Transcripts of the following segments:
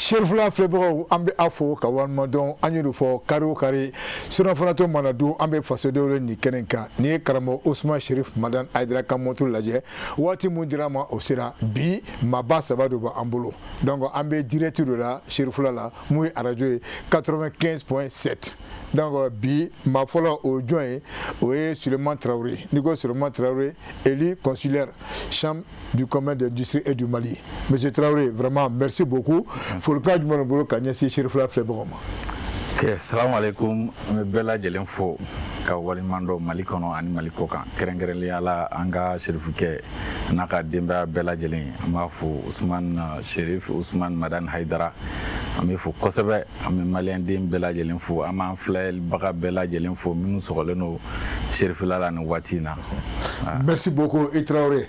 Serifula filɛbagaw, an bɛ aw fo ka waleɲuman dɔn. An y'o fɔ, kari o kari, surɔfanatɔ mana dun, an bɛ fasodenw nin kɛnɛ kan. Nin ye karamɔgɔ Usman Sherif Madani Hayidara ka montre lajɛ. Waati mun dira ma, o sera. Bi, maaba saba de b'an bolo. Donc an bɛ direct de la Serifula la, mun ye arajo ye 95.7. Donc bi, maa fɔlɔ, o ye jɔn ye? O ye Suleiman Traoré. N'i ko Suleiman Traoré, élu consulaire, Chambre du commerce, d'industrie et du Mali. Monsieur Traoré, vraiment merci beaucoup. Folikan jumɛn bolo ka ɲɛsin Serifula filɛbagaw ma? Ok, salamu alaikum. An bɛ bɛɛ lajɛlen fo ka waleɲuman dɔn Mali kɔnɔ ani Mali kɔ kan, kɛrɛnkɛrɛnnenya la an ka serifukɛ n'a ka denbaya bɛɛ lajɛlen. An b'a fo, Usman Sherif Usman Madani Hayidara, an bɛ fo kosɛbɛ. An bɛ maliyɛnden bɛɛ lajɛlen fo, an b'an filɛbaga bɛɛ lajɛlen fo minnu sɔgɔlen don serifila la nin waati in na. Merci beaucoup, i Traoré.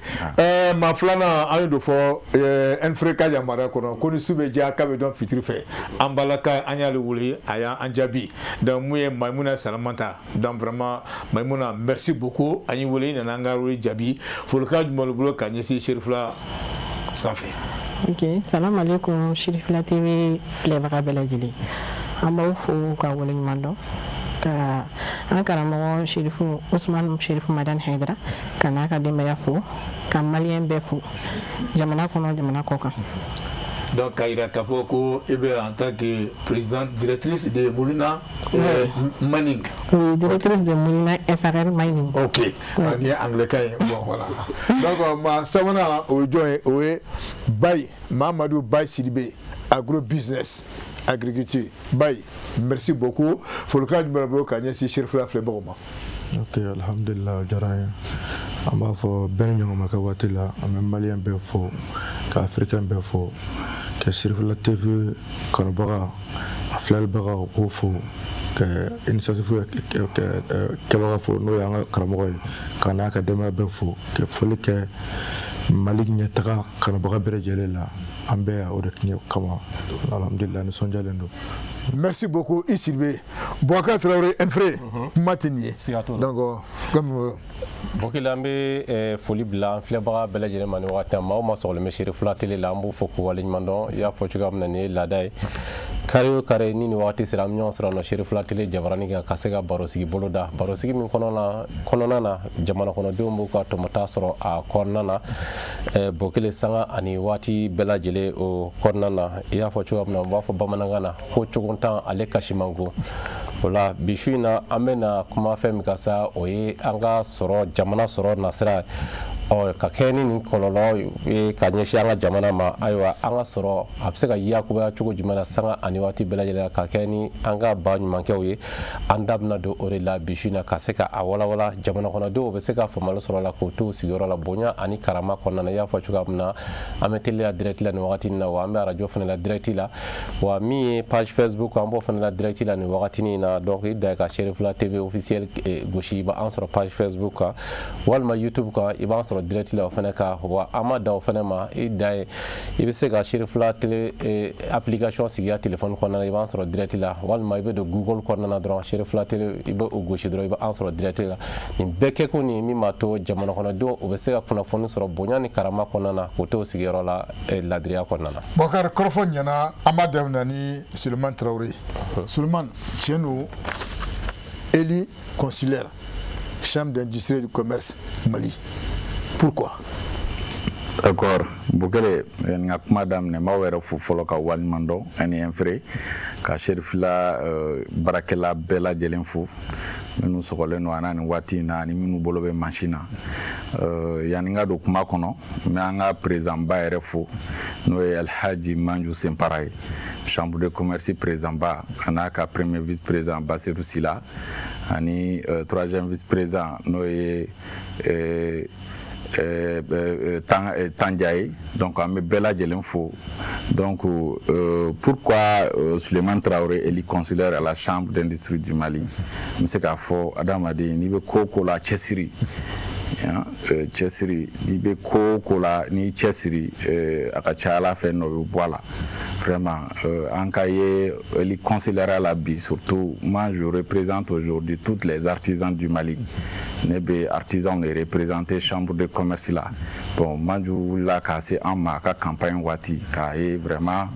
Maa filanan, an ye dɔ fɔ Nfure ka yamaruya kɔnɔ ko ni su bɛ diya k'a bɛ dɔn fitiri fɛ. An balaka, an y'ale wele, a y'an jaabi. Donc mun ye Maimuna Salamata. Donc vraiment Maimuna, merci beaucoup. An y'i wele, i nana an ka wele jaabi. Folikan jumɛn b'i bolo ka ɲɛsin Serifula sanfɛ? Ok, salam alaikum Sherifila TV filɛbaga bɛɛ lajɛlen. An b'aw fo ka waleɲuman dɔn, ka an karamɔgɔ Sherifu Usman Sherifu Madani Hayidara ka n'a ka denbaya fo, ka maliyɛn bɛɛ fo, jamana kɔnɔ, jamana kɔ kan. Donc k'a yira k'a fɔ ko e bɛ en tant que présidente directrice de Moulina Mining. Oui, directrice de Moulina SARL Mining. Ok, nin ye anglais kan ye. Bon, voilà. Donc maa sabanan, o ye jɔn ye? O ye Bayi Mahamadu Bayi Sidibe, agro business, agriculture. Bayi, merci beaucoup. Folikan jumɛn b'i bolo ka ɲɛsin Serifula filɛbagaw ma? Ok, alhamdulillah, o diyara an ye. An b'a fɔ bɛɛ ni ɲɔgɔn ma kɛ waati la. An bɛ maliyɛn bɛɛ fo, ka africain bɛɛ fo, ka Sirifila TV kanubaga, a filɛlibagaw k'o fo, ka initiative kɛbaga fo, n'o y'an ka karamɔgɔ ye, ka n'a ka denbaya bɛɛ fo, ka foli kɛ Mali ɲɛtaga kanubaga bɛɛ lajɛlen la. An bɛɛ yan o de kama. Alhamdulillah, nisɔndiyalen don. Merci beaucoup, i Sidibe. Boubacar Traoré Nfré, kuma tɛ nin ye. Siga t'o la. Donc comme Bokele, an bɛ foli bila an filɛbaga bɛɛ lajɛlen ma ni wagati na. Maa o maa sɔgɔlen bɛ Serifula télé la, an b'u fo k'u waleɲuman dɔn. I y'a fɔ cogoya min na, nin ye laada ye, kari o kari ni nin wagati sera, an bɛ ɲɔgɔn sɔrɔ nɔ Serifula télé jabarani kan ka se ka barosigi bolo da, barosigi min kɔnɔna na jamana kɔnɔdenw b'u ka tɔmɔta sɔrɔ a kɔnɔna na. Bokele, sanga ani waati bɛɛ lajɛlen o kɔnɔna na, i y'a fɔ cogoya min na, u b'a fɔ bamanankan na ko cogontan ale kasi man go. O la, bi su in na, an bɛna kuma fɛn min kan sa, o ye an ka sɔrɔ, jamana sɔrɔ nasira. Ɔ ka kɛ ni nin kɔlɔlɔ ye ka ɲɛsin an ka jamana ma, ayiwa, an ka sɔrɔ a bɛ se ka yakubaya cogo jumɛn na, sanga ani waati bɛɛ lajɛlen, ka kɛ ni an ka ba ɲumankɛw ye? An da bɛna don o de la bi su in na, ka se ka a walawala, jamana kɔnɔdenw bɛ se ka faamuyali sɔrɔ a la, k'u to sigiyɔrɔ la bonya ani karama kɔnɔna na. I y'a fɔ cogoya min na, an bɛ télé la direct la nin wagati in na, wa an bɛ arajo fana la direct la, wa min ye page Facebook, an b'o fana la direct la nin wagati in na. Donc i da ka Serifula TV officiel gosi, i b'an sɔrɔ page Facebook kan walima YouTube kan, i b'an sɔrɔ direct la o fana kan. Wa an ma da o fana ma, i dan ye i bɛ se ka Serifula télé application sigi i ka téléphone kɔnɔna na, i b'an sɔrɔ direct la, walima i bɛ don Google kɔnɔna na dɔrɔn, Serifula télé, i bɛ o gosi dɔrɔn, i bɛ an sɔrɔ direct la. Nin bɛɛ kɛkun ni min b'a to jamana kɔnɔdenw u bɛ se ka kunnafoni sɔrɔ bonya ni karama kɔnɔna na, k'u to sigiyɔrɔ la ladiriya kɔnɔna na. Boubacar, kɔrɔfɔ ɲɛna. An b'a daminɛ ni Suleiman Traoré. Suleiman, tiɲɛ don, élu consulaire, Chambre d'industrie et du commerce Mali. Pourquoi? D'accord, Bukele, n ka kuma daminɛ, n b'aw yɛrɛ fo fɔlɔ ka waleɲuman dɔn ani Nfré, ka Serifila baarakɛla bɛɛ lajɛlen fo, minnu sɔgɔlen don an na nin waati in na ani minnu bolo bɛ mansin na. Yanni n ka don kuma kɔnɔ, n bɛ an ka président ba yɛrɛ fo, n'o ye Alhaji Manju Senpara ye, Chambre de commerce président ba, a n'a ka premier vice président Basedu Sila, ani troisième vice président, n'o ye Tanja ye. Donc an bɛ bɛɛ lajɛlen fo. Donc pourquoi Suleiman Traoré élu consulaire à la Chambre d'industrie du Mali? N bɛ se k'a fɔ, adamaden, n'i bɛ ko o ko la, cɛsiri, cɛsiri. N'i bɛ ko o ko la, n'i cɛsiri, a ka ca Ala fɛ, nɔ bɛ bɔ a la. Vraiment, an ka ye élu conseillère la bi. Surtout moi, je représente aujourd'hui toutes les artisans du Mali. Ne bɛ artisans de représenter chambre de commerce la. Bon, Manju wulila ka se an ma a ka campagne waati, k'a ye vraiment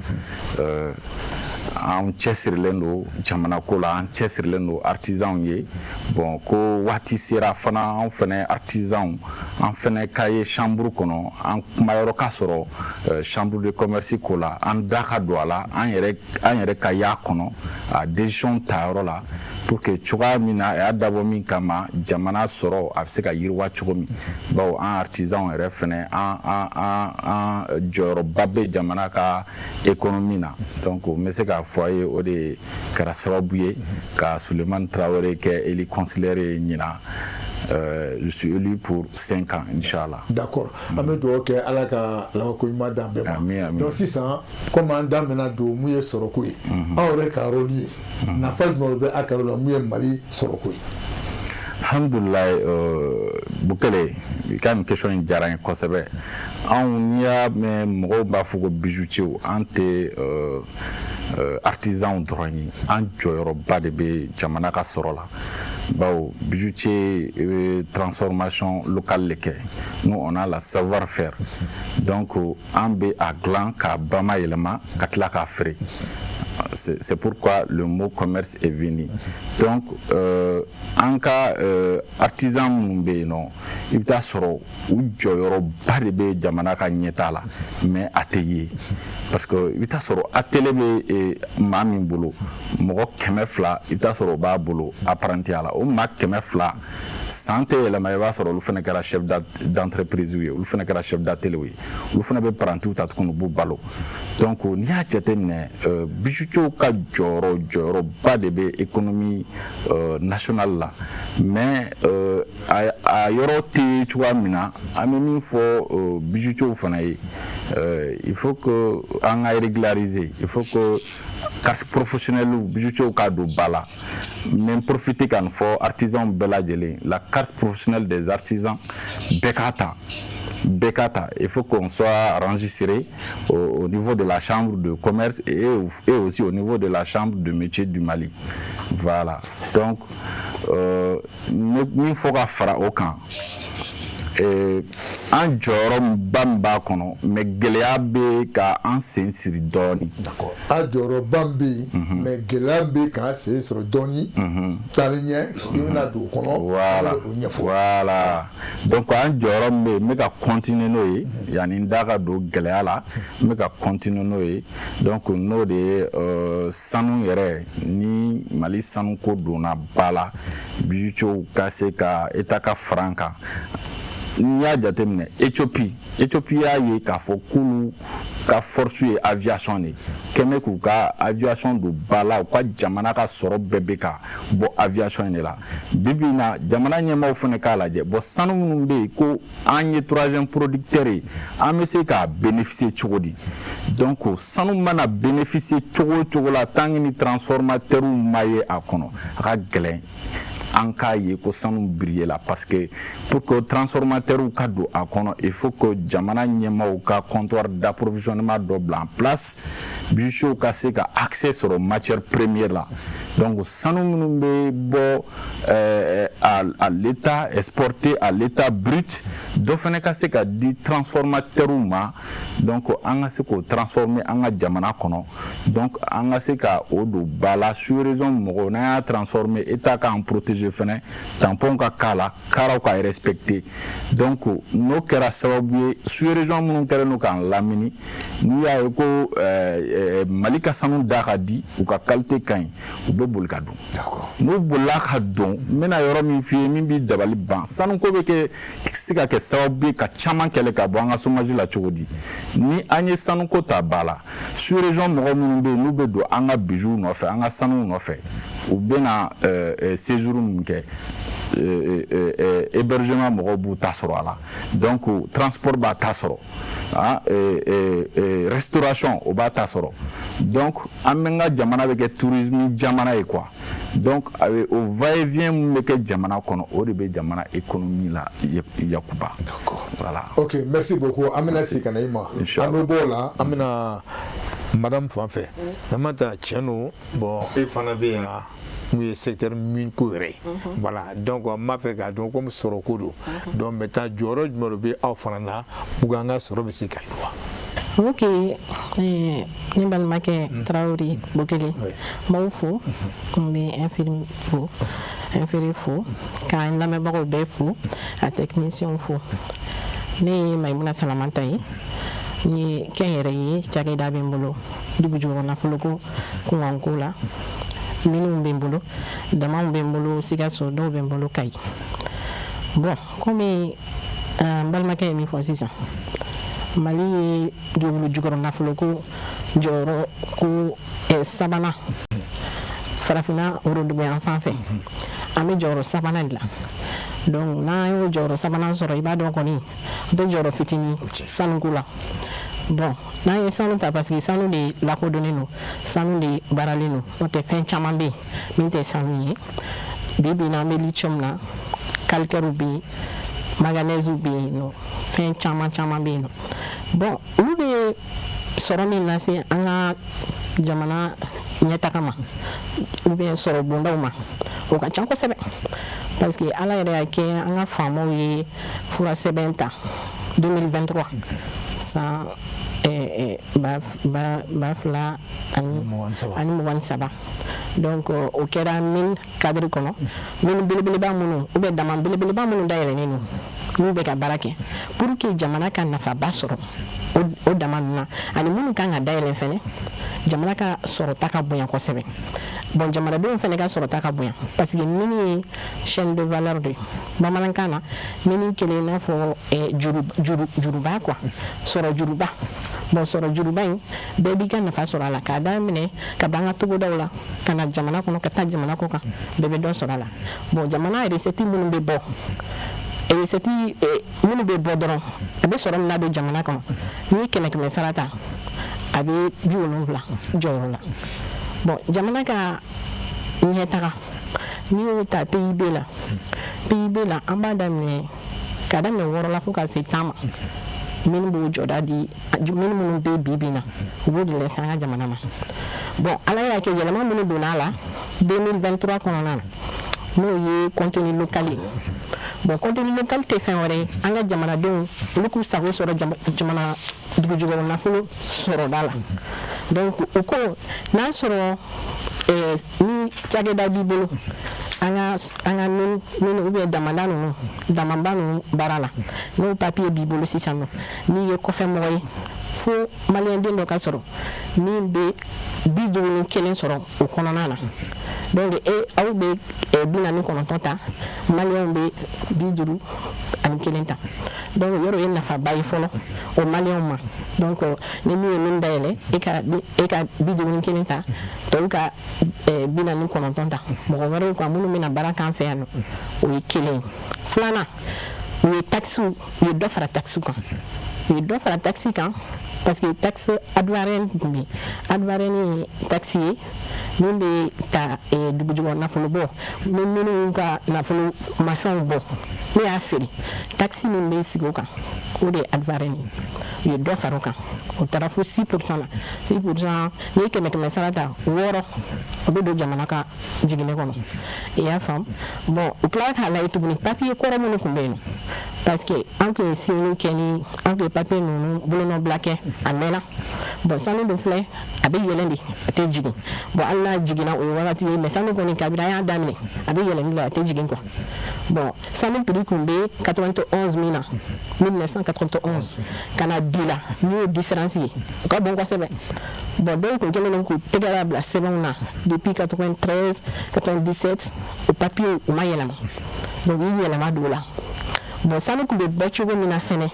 an cɛsirilen don jamana ko la, an cɛsirilen don artisanw ye. Bon, ko waati sera fana, an fɛnɛ artisanw, an fɛnɛ ka ye chambre kɔnɔ, an kumayɔrɔ ka sɔrɔ chambre de commerce ko la, an da ka don a la, an yɛrɛ ka y'a kɔnɔ a décision tayɔrɔ la, pour que cogoya min na a y'a dabɔ min kama, jamana sɔrɔ a bɛ se ka yiriwa cogo min. Bawo an artisanw yɛrɛ fɛnɛ, an jɔyɔrɔba bɛ jamana ka économie na. Donc n bɛ se k'a fɔ a ye, o de kɛra sababu ye ka Sulemani Tarawele kɛ élu conseiller ye ɲinan. Je suis élu pour 5 ans, Inch'Allah. D'accord. An bɛ dugawu kɛ, Ala ka labanko ɲuman d'an bɛɛ ma. Amin, amin. Donc sisan, komi an da bɛna don mun ye sɔrɔko ye, aw yɛrɛ ka rôle ye, nafa jumɛn bɛ a ka rôle la mun ye Mali sɔrɔko ye? Alhamdulilayi, Bukele, i ka nin question in diyara n ye kosɛbɛ. Anw, n'i y'a mɛn mɔgɔw b'a fɔ ko bijoutier, an tɛ artisanw dɔrɔn ye, an jɔyɔrɔba de bɛ jamana ka sɔrɔ la. Bawo bijoutier bɛ transformation locale de kɛ. Nous, on a la savoir faire. Donc an bɛ a dilan k'a bamayɛlɛma ka tila k'a feere. C'est pourquoi le mot commerce est venu. Donc, an ka artisan minnu bɛ yen nɔ, i bɛ taa sɔrɔ u jɔyɔrɔba de bɛ jamana ka ɲɛtaa la, mais a tɛ ye, parce que i bɛ taa sɔrɔ atelier bɛ maa min bolo, mɔgɔ 200, i bɛ taa sɔrɔ o b'a bolo apprenti la. O maa 200, san tɛ yɛlɛma, i b'a sɔrɔ olu fana kɛra chef d'entreprise ye, olu fana kɛra chef d'atelier ye, olu fana bɛ apprentiw ta tuguni, u b'u balo. Donc n'i y'a jateminɛ, bijoutier ka jɔyɔrɔba de bɛ économie nationale la. Mais a yɔrɔ tɛ cogoya min na, an bɛ min fɔ bijoutier fana ye, il faut que an ka régulariser, il faut que carte professionnelle bijoutier ka don ba la. N bɛ n profiter ka nin fɔ artisans bɛɛ lajɛlen: la carte professionnelle des artisans, bɛɛ k'a ta, bɛɛ k'a ta. Il faut qu'on soit enregistré au niveau de la chambre de commerce et aussi au niveau de la chambre de métier du Mali. Voilà. Donc min fɔ ka fara o kan, an jɔyɔrɔba min b'a kɔnɔ, mais gɛlɛya bɛ ka an sen siri dɔɔni. D'accord, a jɔyɔrɔba min bɛ yen, mais gɛlɛya bɛ k'an sen sɔrɔ dɔɔni. Taalen ɲɛ, i bɛna don o kɔnɔ. Voilà. O ɲɛfɔ. Voilà. Donc an jɔyɔrɔ min bɛ yen, n bɛ ka continuer n'o ye yanni n da ka don gɛlɛya la, n bɛ ka continuer n'o ye. Donc n'o de ye sanu yɛrɛ, ni Mali sanuko donna ba la, bijoutier ka se ka État ka fara an kan. N'i y'a jateminɛ, Éthiopie y'a ye k'a fɔ k'olu ka force ye aviation de ye, kɛmɛ k'u ka aviation don ba la, u ka jamana ka sɔrɔ bɛɛ bɛ ka bɔ aviation de la. Bi bi in na, jamana ɲɛmaaw fana k'a lajɛ. Bon, sanu minnu bɛ yen ko an ye troisième producteur ye, an bɛ se k'a bénéficier cogo di? Donc sanu mana bénéficier cogo o cogo la, tant que ni transformateur ma ye a kɔnɔ, a ka gɛlɛn an k'a ye ko sanu briller la, parce que pour que transformateur ka don a kɔnɔ, il faut que jamana ɲɛmaaw ka comptoir d'approvisionnement dɔ bila en place, bijoutiers ka se ka accès sɔrɔ matière première la. Donc sanu minnu bɛ bɔ à l'état exporté, à l'état brut, dɔ fana ka se ka di transformateur ma. Donc an ka se k'o transformer an ka jamana kɔnɔ. Donc an ka se ka o don ba la. Sous région mɔgɔw, n'an y'a transformer, État k'an protéger fɛnɛ, tampon ka k'a la, karaw ka respecter. Donc n'o kɛra sababu ye, sous région minnu kɛlen don k'an lamini, n'u y'a ye ko Mali ka sanu da ka di, u ka qualité ka ɲi, u bɛ boli ka don. N'u bolila ka don, n bɛna yɔrɔ min f'i ye min b'i dabali ban, sanuko bɛ kɛ se ka kɛ sababu ye ka caman kɛlɛ ka bɔ an ka chômage la. Cogo di? Ni an ye sanuko ta ba la, sous région mɔgɔ minnu bɛ yen, n'u bɛ don an ka bijoux nɔfɛ, an ka sanuw nɔfɛ, u bɛna séjour min kɛ, hébergement mɔgɔw b'u ta sɔrɔ a la, donc transport b'a ta sɔrɔ, ah, restauration o b'a ta sɔrɔ. Donc an bɛ ka jamana bɛ kɛ tourisme jamana ye quoi. Donc a bɛ o va et vient min bɛ kɛ jamana kɔnɔ, o de bɛ jamana économie la yakuba. D'accord. Voilà. Ok, merci beaucoup. An bɛna segin ka na i ma. An bɛ bɔ o la, an bɛna Madame fan fɛ, Ramata, tiɲɛ don. Bon, e fana bɛ yan mun ye secteur mine ko yɛrɛ ye. Voilà, donc n b'a fɛ k'a dɔn, komi sɔrɔ ko don, donc maintenant jɔyɔrɔ jumɛn de bɛ aw fana na pour que an ka sɔrɔ bɛ se ka yiriwa? Ok, ne balimakɛ Tarawele Bokele, n b'aw fo, n bɛ infirme fo, infirmier fo, k'an lamɛnbagaw bɛɛ fo, a technicien fo. Ne ye Mayimuna Salamata ye, n ye kɛnyɛrɛ ye, cakɛda bɛ n bolo dugu jukɔrɔ nafoloko kunkanko la. Minnu bɛ n bolo, damaw bɛ n bolo Sikaso, dɔw bɛ n bolo Kayi. Bon, komi n balimakɛ ye min fɔ sisan, Mali ye dugu jukɔrɔ nafoloko jɔyɔrɔ ko sabanan farafinna worodugu fan fɛ. An bɛ jɔyɔrɔ sabanan de la. Donc n'an y'o jɔyɔrɔ sabanan sɔrɔ, i b'a dɔn kɔni, o tɛ jɔyɔrɔ fitinin sanuko la. Bon, n'an ye sanu ta, parce que sanu de lakodɔnnen don, sanu de baaralen don, n'o tɛ fɛn caman bɛ yen min tɛ sanu ye. Bi bi in na, an bɛ lithium na, calcaire bɛ yen, manganèse bɛ yen nɔ, fɛn caman caman bɛ yen nɔ. Bon, olu bɛ sɔrɔ min lase an ka jamana ɲɛtaga ma ou bien sɔrɔ bondaw ma, o ka ca kosɛbɛ, parce que Ala yɛrɛ y'a kɛ an ka faamaw ye fura sɛbɛn ta 2023, san 2023. Donc o kɛra mine cadre kɔnɔ, mine belebeleba minnu ou bien dama belebeleba minnu dayɛlɛnnen don, n'u bɛ ka baara kɛ pour que jamana ka nafaba sɔrɔ o dama ninnu na, ani minnu kan ka dayɛlɛ fɛnɛ, jamana ka sɔrɔta ka bonya kosɛbɛ. Bon, jamanadenw fɛnɛ ka sɔrɔta ka bonya, parce que mine ye chaîne de valeur de ye bamanankan na. Mine kelen i n'a fɔ juru juru juruba quoi, sɔrɔ juruba. Bon, sɔrɔ juruba in, bɛɛ b'i ka nafa sɔrɔ a la, k'a daminɛ ka ban an ka togodaw la, ka na jamana kɔnɔ, ka taa jamana kɔ kan, bɛɛ bɛ dɔ sɔrɔ a la. Bon, jamana recette minnu bɛ bɔ, recette minnu bɛ bɔ dɔrɔn, a bɛ sɔrɔ min na don jamana kɔnɔ, n'i ye kɛmɛ kɛmɛ sara ta, a bɛ 70 jɔyɔrɔ la. Bon, jamana ka ɲɛtaga, n'i y'o ta PIB la, PIB la, an b'a daminɛ k'a daminɛ 6 la fo ka se 10 ma. Minnu b'o jɔda di, minnu bɛ bi bi in na, u b'o de lase an ka jamana ma. Bon, Ala y'a kɛ yɛlɛma minnu donna a la 2023 kɔnɔna na, n'o ye contenu local ye. Bon, contenu local tɛ fɛn wɛrɛ ye, an ka jamanadenw olu k'u sago sɔrɔ jamana dugujukɔrɔ nafolo sɔrɔda la. Donc u ko n'a sɔrɔ ni cakɛda b'i bolo an ka mine ou bien damanda ninnu, damaba ninnu baara la, n'o papier b'i bolo sisan nɔ, n'i ye kɔfɛ mɔgɔ ye, fo maliyɛnden dɔ ka sɔrɔ min bɛ 51 sɔrɔ o kɔnɔna na. Donc e aw bɛ 49 ta, maliyɛnw bɛ 51 ta. Donc yɔrɔ ye nafaba ye fɔlɔ o maliyɛnw ma. Donc ni min ye min dayɛlɛ, e ka 51 ta, tɔw ka 49 ta, mɔgɔ wɛrɛw kan minnu bɛna baara k'an fɛ yan nɔ, o ye kelen ye. Filanan, u ye taxe, u ye dɔ fara taxe kan, u ye dɔ fara taxe kan, parce que taxe ad valorem tun bɛ yen. Ad valorem ye taxe ye min bɛ ta dugujukɔrɔ nafolo bɔ ni minnu ka nafolo mafɛnw bɔ, n'u y'a feere, taxe min bɛ sigi o kan, o de ye ad valorem ye. U ye dɔ fara o kan, o taara fo 6% la. 6%, n'i ye kɛmɛ kɛmɛ sara ta, 6, o bɛ don jamana ka jiginɛ kɔnɔ, i y'a faamu. Bon, u tilala k'a lajɛ tuguni, papier kɔrɔ minnu tun bɛ yen nɔ, parce que an tun ye signé kɛ ni an tun ye papier ninnu bolonɔbila kɛ a mɛnna. Bon, sanu dun filɛ, a bɛ yɛlɛn de, a tɛ jigin. Bon, hali n'a jiginna, o ye wagati ye, mais sanu kɔni, kabini an y'a daminɛ, a bɛ yɛlɛnni la, a tɛ jigin quoi. Bon, sanu prix tun bɛ 91 min na 1991 ka na bi la, n'i y'o différence ye, o ka bon kosɛbɛ. Bon, dɔw tun kɛlen don k'u tɛgɛ bila sɛbɛnw na depuis 93, 97, o papier u ma yɛlɛma. Donc u y'u yɛlɛma don o la. Bon, sanu tun bɛ bɔ cogo min na fɛnɛ,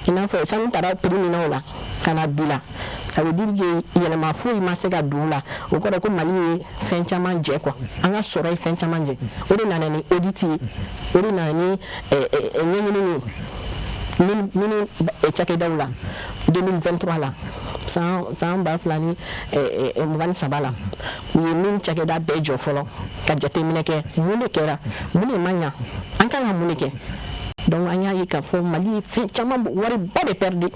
i n'a fɔ sanu taara prix min na o la ka na bi la, ça veut dire que yɛlɛma foyi ma se ka don o la. O kɔrɔ ko Mali ye fɛn caman jɛ quoi, an ka sɔrɔ ye fɛn caman jɛ. O de nana ni audit ye, o de nana ni ɲɛɲini ye minnu cakɛdaw la 2023 la, san 2023 la. U ye min cakɛda bɛɛ jɔ fɔlɔ ka jateminɛ kɛ, mun de kɛra, mun de ma ɲa, an kan ka mun de kɛ. Donc an y'a ye k'a fɔ Mali ye fɛn caman wariba de perdu,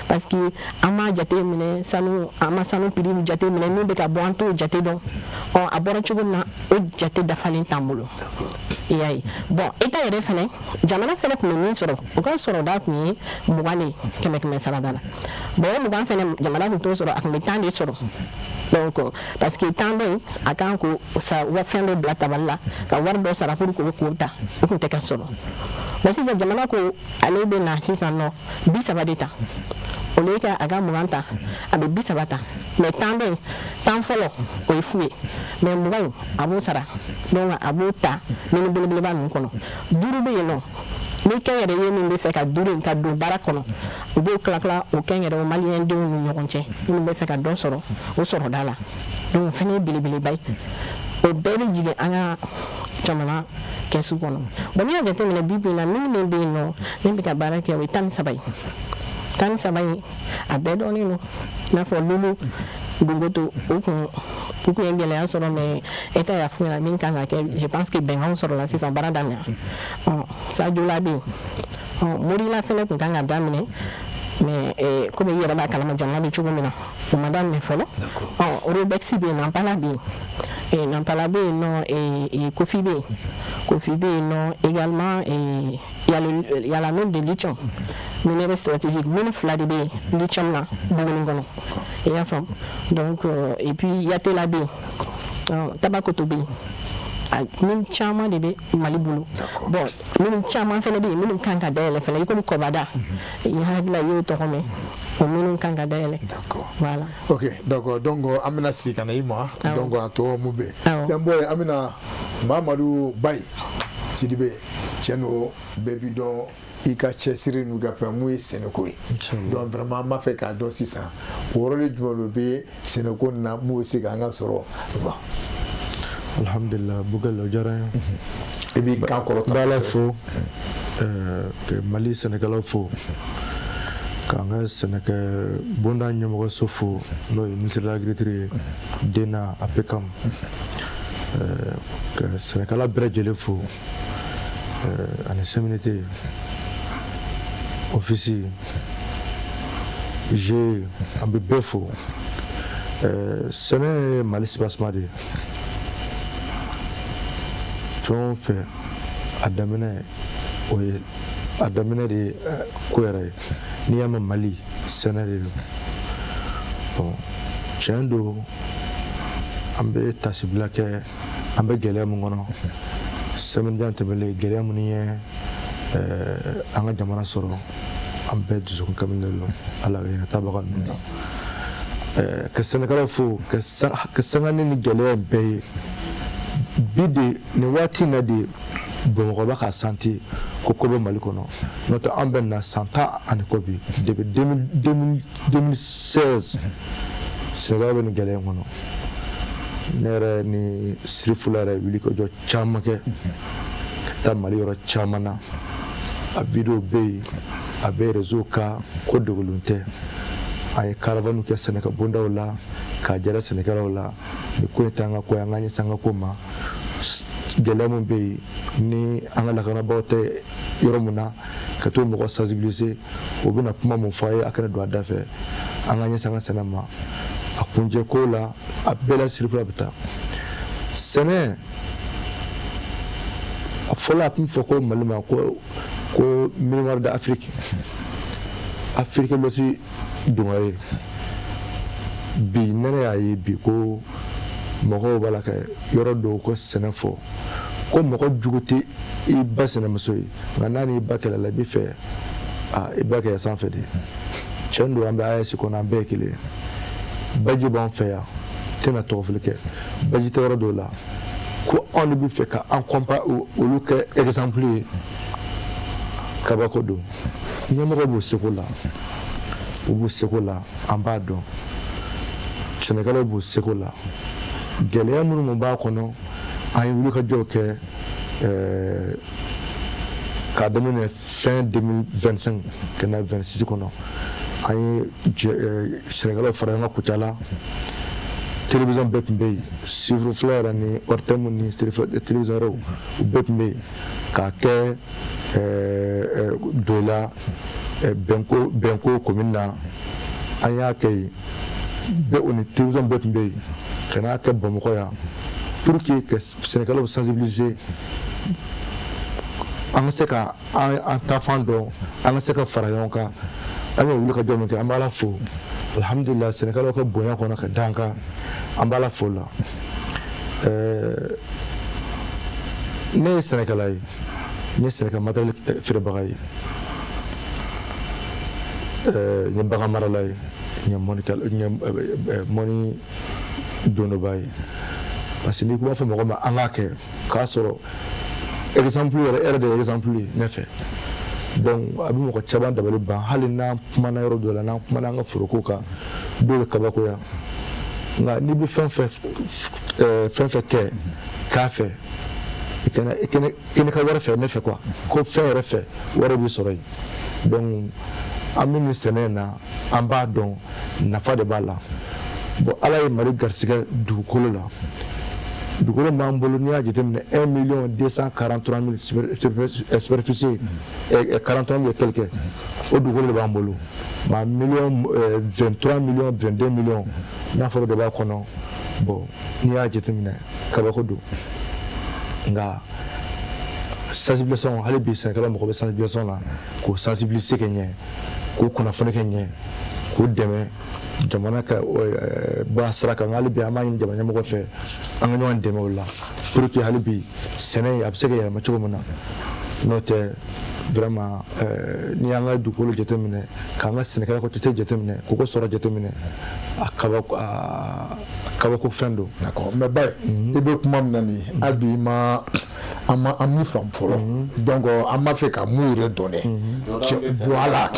parce que an m'a jate minɛ sanu, an ma sanu prix jate minɛ, min bɛ ka bɔ an t'o jate dɔn. Ɔ, a bɔra cogo min na, o jate dafalen t'an bolo, i y'a ye. Bon, État yɛrɛ fɛnɛ, jamana fɛnɛ tun bɛ min sɔrɔ, o ka sɔrɔda tun ye 20 de ye kɛmɛ kɛmɛ sarada la. Bon, o 20 fɛnɛ, jamana tun t'o sɔrɔ, a tun bɛ 10 de sɔrɔ. Donc parce que 10 dɔ in, a kan k'o sa fɛn dɔ bila tabali la ka wari dɔ sara pour k'o ta, o tun tɛ ka sɔrɔ. Bon, sisan jamana ko ale bɛ na sisan nɔ 30 de ta, au lieu ka a ka 20 ta, a bɛ 30 ta, mais 10 dɔ in, 10 fɔlɔ o ye fu ye, mais 20 in a b'o sara. Donc a b'o ta mine belebeleba ninnu kɔnɔ. 5 bɛ yen nɔ, ni kɛnyɛrɛye min bɛ fɛ ka 5 in ka don baara kɔnɔ, u b'o tila tila o kɛnyɛrɛ o maliyɛn denw ni ɲɔgɔn cɛ minnu bɛ fɛ ka dɔ sɔrɔ o sɔrɔda la. Donc o fana ye belebeleba ye, o bɛɛ bɛ jigin an ka jamana kɛsu kɔnɔ. Bon, n'i y'a jateminɛ bi bi in na, mine min bɛ yen nɔ min bɛ ka baara kɛ, o ye 13 ye. 13 in, a bɛɛ dɔnnen don, i n'a fɔ Loulo Gounkoto, o kun ye gɛlɛya sɔrɔ, mais État y'a f'u ɲɛna min kan ka kɛ. Je pense que bɛnkanw sɔrɔla sisan, baara daminɛ. Ɔ, Sadiola bɛ yen, ɔ, Morila fɛnɛ tun kan ka daminɛ, mais komi i yɛrɛ b'a kalama jamana bɛ cogo min na, o ma daminɛ fɔlɔ. Ɔ, Robex bɛ yen, Nampala bɛ yen, Nampala bɛ yen nɔ, Kofi bɛ yen, Kofi bɛ yen nɔ également. Il y a la mine de lithium, minerai stratégique, mine fila de bɛ yen lithium na Buguni kɔnɔ, i y'a faamu. Donc et puis Yatela bɛ yen, Tabakoto bɛ yen, mine caman de bɛ Mali bolo. Bon, minnu caman fɛnɛ bɛ yen minnu kan ka dayɛlɛ fɛnɛ, i komi Kɔbada, i hakili la i y'o tɔgɔ mɛn, o minnu kan ka dayɛlɛ. Voilà. Ok, d'accord. Donc an bɛna sigi ka na i ma. Donc a tɔ mun bɛ yen yan bɔ, an bɛna Mamadu Bayi Sidibe. Tiɲɛ don, bɛɛ bi dɔn i ka cɛsiri n'u ka fɛn mun ye sɛnɛko ye. Donc vraiment an b'a fɛ k'a dɔn sisan, o yɔrɔ de jumɛn de bɛ sɛnɛko nin na mun bɛ se k'an ka sɔrɔ ban? Alhamdulillah, Bougal, o diyara n ye. I b'i kan kɔrɔta. N bɛ Ala fo, ka Mali sɛnɛkɛlaw fo, k'an ka sɛnɛkɛ bonda ɲɛmɔgɔso fo, n'o ye ministre de l'Agriculture ye, DNA APCAM, ka sɛnɛkɛla bɛɛ lajɛlen fo, ani CMDT, office GIE, an bɛ bɛɛ fo. Sɛnɛ ye Mali soubassement de ye. Fɛn o fɛn, a daminɛ, o ye a daminɛ de ye ko yɛrɛ ye. N'i y'a mɛn Mali, sɛnɛ de don. Bon, tiɲɛ don, an bɛ tasibila kɛ, an bɛ gɛlɛya min kɔnɔ, semaine jan tɛmɛlen, gɛlɛya minnu ye an ka jamana sɔrɔ, an bɛɛ dusukun kaminen don. Ala ka hinɛ taabaga ninnu na. Ka sɛnɛkɛlaw fo ka sanga ni gɛlɛya in bɛɛ ye. Bi de, nin waati in na de, Bamakɔ b'a ka santi ko ko bɛ Mali kɔnɔ. N'o tɛ, an bɛ na san 10 ani kɔ bi, depuis 2016, sɛnɛkɛlaw bɛ nin gɛlɛya in kɔnɔ. Ne yɛrɛ ni Sirifula yɛrɛ wuli ka jɔ caman kɛ ka taa Mali yɔrɔ caman na. A vidéo bɛ yen, a bɛ réseau kan, ko dogolen tɛ. An ye caravane kɛ sɛnɛkɛ bondaw la k'a jɛra sɛnɛkɛlaw la, nin ko in t'an ka ko ye, an k'an ɲɛsin an ka ko ma. Gɛlɛya min bɛ yen ni an ka lakanabaaw tɛ yɔrɔ min na, ka t'o mɔgɔ sensibiliser, o bɛna kuma mun fɔ a ye, a kana don a da fɛ, an ka ɲɛsin an ka sɛnɛ ma. A kuncɛ ko la, a bɛɛ la Sirifula bɛ taa sɛnɛ. A fɔlɔ, a tun fɔ ko Mali ma ko mine noire d'Afrique, Afrique l'Ouest dungare. Bi nɛnɛ y'a ye bi ko mɔgɔw b'a la ka yɔrɔ dɔw ko sɛnɛ fɔ ko mɔgɔ jugu tɛ i ba sɛnɛmuso ye, nka n'a n'i ba kɛlɛla, i bɛ fɛ i ba kɛ sanfɛ de. Tiɲɛ don, an bɛ AES kɔnɔ, an bɛɛ ye kelen ye. Baji b'an fɛ yan, tɛna tɔgɔfili kɛ, baji tɛ yɔrɔ dɔw la, ko anw de bɛ fɛ ka an kɔnpa olu kɛ exemple ye. Kabako don. Ɲɛmɔgɔ b'u seko la, u b'u seko la, an b'a dɔn. Sɛnɛkɛlaw b'u seko la. Gɛlɛya minnu b'a kɔnɔ, an ye wulikajɔw kɛ k'a daminɛ fin 2025 ka na 26 kɔnɔ. An ye sɛnɛkɛlaw fara ɲɔgɔn kan Kucala, télévision bɛɛ tun bɛ yen, Sirifula yɛrɛ ni ORTM ni télévision wɛrɛw, u bɛɛ tun bɛ yen k'a kɛ. Doila Bɛnko Bɛnko commune na, an y'a kɛ yen bɛɛ, o ni télévision bɛɛ tun bɛ yen, ka n'a kɛ Bamakɔ yan pour que ka sɛnɛkɛlaw sensibiliser, an ka se ka an taafan dɔn, an ka se ka fara ɲɔgɔn kan. An y'o wuli ka jɔ min kɛ, an b'Ala fo, alhamdulilah, sɛnɛkɛlaw ka bonya kɔnɔ ka d'an kan, an b'Ala fo la. Ne ye sɛnɛkɛla ye, n ye sɛnɛkɛ matériel feerebaga ye, n ye bagan marala ye, n ye mɔni dondobaa ye, parce que n'i ko b'a fɔ mɔgɔ ma an k'a kɛ k'a sɔrɔ exemple yɛrɛ, e yɛrɛ de ye exemple ye ne fɛ. Donc a bɛ mɔgɔ caman dabali ban, hali n'an kumana yɔrɔ dɔ la, n'an kumana an ka foroko kan, dɔw bɛ kabakoya. Nka n'i bɛ fɛn fɛn fɛn fɛn kɛ k'a fɛ, i kana ka wari fɛ ne fɛ quoi, ko fɛn yɛrɛ fɛ wari bɛ sɔrɔ yen. Donc an bɛ nin sɛnɛ in na, an b'a dɔn nafa de b'a la. Bon, Ala ye Mali garisɛgɛ dugukolo la, dugukolo b'an bolo. N'i y'a jateminɛ, 1 million 243 mille superficie, 43 mille quelque, o dugukolo de b'an bolo. Ma million 23 millions, 22 millions n'a fɔra de b'a kɔnɔ. Bon, n'i y'a jateminɛ, kabako don. Nka sensibilisation, hali bi sɛnɛkɛlaw mago bɛ sensibilisation na, k'o sensibiliser kɛ ɲɛ, k'o kunnafoni kɛ ɲɛ, k'o dɛmɛ jamana ka ba sira kan. Hali bi an b'a ɲini jamana ɲɛmɔgɔ fɛ, an ka ɲɔgɔn dɛmɛ o la pour que hali bi sɛnɛ a bɛ se ka yɛlɛma cogo min na. N'o tɛ, vraiment, n'i y'an ka dugukolo jateminɛ, k'an ka sɛnɛkɛla ko tɛ jateminɛ, k'u ka sɔrɔ jateminɛ, a kabako, a kabako fɛn don. D'accord, mais Baye, i bɛ kuma min na nin, hali bi i ma an ma an min faamu fɔlɔ. Donc an b'a fɛ ka mun yɛrɛ dɔn dɛ, voilà.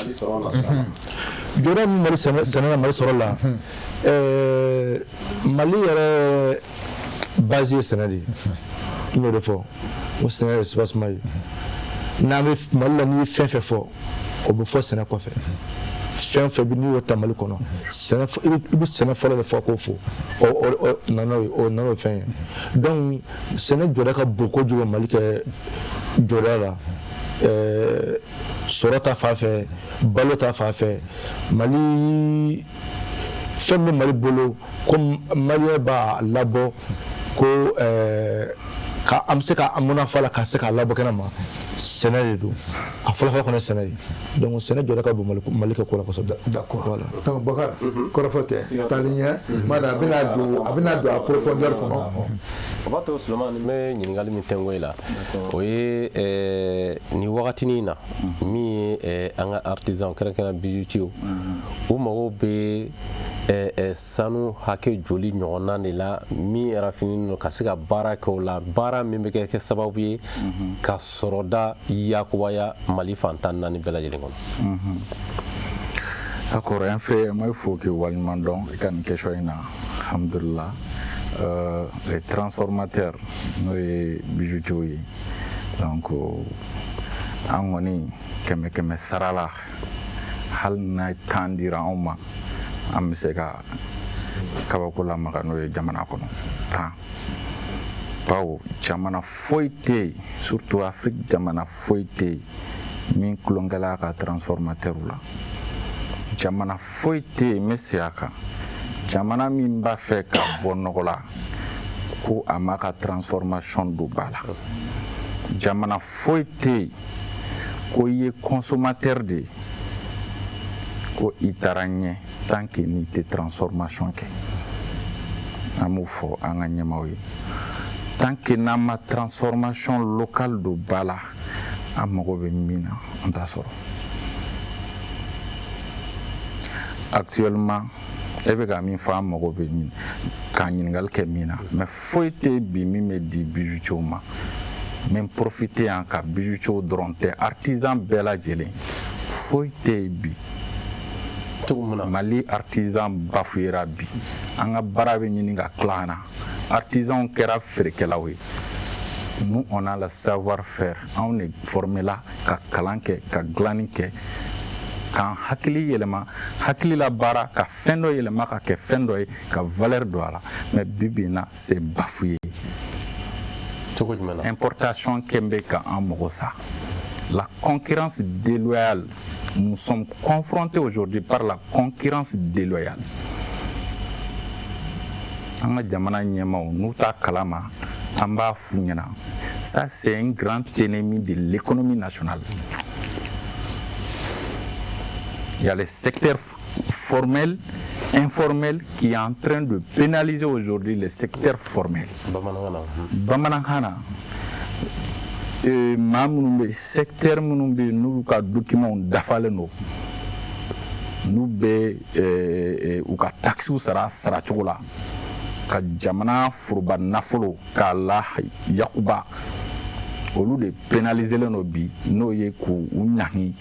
Jɔda min Mali sɛnɛ na, Mali sɔrɔ la, Mali yɛrɛ base ye sɛnɛ de ye. N y'o de fɔ, n ko sɛnɛ ye soubassement ye. N'an bɛ Mali la, n'i ye fɛn fɛn fɔ, o bɛ fɔ sɛnɛ kɔfɛ. Fɛn fɛn bɛ n'i y'o ta Mali kɔnɔ, sɛnɛ, i bɛ sɛnɛ fɔlɔ de fɔ k'o fɔ, o nana o ye, o nana o fɛn ye. Donc sɛnɛ jɔda ka bon kojugu Mali kɛ jɔda la, sɔrɔ ta fan fɛ, balo ta fan fɛ. Mali fɛn bɛ Mali bolo ko malien b'a labɔ ko ka an bɛ se ka an munafa la, ka se k'a labɔ kɛnɛ ma, sɛnɛ de don. A fɔlɔ fɔlɔ kɔni ye sɛnɛ ye. Donc sɛnɛ jɔda ka bon Mali ka ko la kosɛbɛ. D'accord. Voilà. Donc Bakar, kɔrɔfɔ tɛ taali ɲɛ mada, a bɛna don a profondeur kɔnɔ. O b'a to, Sulemani, n bɛ ɲininkali min tɛnko i la, o ye nin wagatinin in na, min ye an ka artisan, kɛrɛnkɛrɛn bijoutier, u mago bɛ sanu hakɛ joli ɲɔgɔnna de la min raffiné don ka se ka baara kɛ o la, baara min bɛ kɛ sababu ye ka sɔrɔda yakubaya Mali fan 14 bɛɛ lajɛlen kɔnɔ? D'accord, en fait, moi, il faut que waleɲuman dɔn i ka nin question in na. Alhamdulillah, les transformateurs, n'o ye bijoutiers ye, donc an kɔni kɛmɛ kɛmɛ sara la, hali n'a temps dira anw ma, an bɛ se ka kabako lamaga n'o ye jamana kɔnɔ tan, bawo jamana foyi tɛ yen, surtout Afrique, jamana foyi tɛ yen min tulonkɛla ka transformateur la. Jamana foyi tɛ yen, n bɛ segin a kan, jamana min b'a fɛ ka bɔ nɔgɔ la ko a ma ka transformation don ba la. Jamana foyi tɛ yen ko i ye consommateur de ye ko i taara ɲɛ tant que n'i tɛ transformation kɛ. An b'o fɔ an ka ɲɛmaaw ye, tant que n'an ma transformation locale don ba la, an mago bɛ min na, an t'a sɔrɔ. Actuellement, e bɛ ka min fɔ, an mago bɛ min k'a ɲininkali kɛ min na, mais foyi tɛ bi min bɛ di bijoutiers ma. N bɛ profiter yan ka bijoutiers dɔrɔn tɛ, artisan bɛɛ lajɛlen, foyi tɛ yen bi. Cogo min na Mali artisan bafouera bi, an ka baara bɛ ɲini ka tila an na. Artisanw kɛra feerekɛlaw ye. Nous, on a le savoir faire. Anw de formé la ka kalan kɛ, ka dilanni kɛ, k'an hakili yɛlɛma, hakili la baara, ka fɛn dɔ yɛlɛma ka kɛ fɛn dɔ ye, ka valeur don a la. Mais bi bi in na, c'est bafoué. Cogo jumɛn na? Importation kɛ bɛ ka an mago sa. La concurrence déloyale, nous sommes confrontés aujourd'hui par la concurrence déloyale. An ka jamana ɲɛmaaw, n'u t'a kalama, an b'a f'u ɲɛna, ça, c'est un grand ennemi de l'économie nationale. Il y a le secteur formel, informel qui est en train de pénaliser aujourd'hui le secteur formel. Bamanankan na. Bamanankan na, maa minnu bɛ secteur minnu bɛ yen, n'olu ka documents dafalen don, n'u bɛ u ka taxes sara saracogo la, ka jamana foroba nafolo k'a la yakuba, olu de pénaliselen don bi, n'o ye k'u ɲangi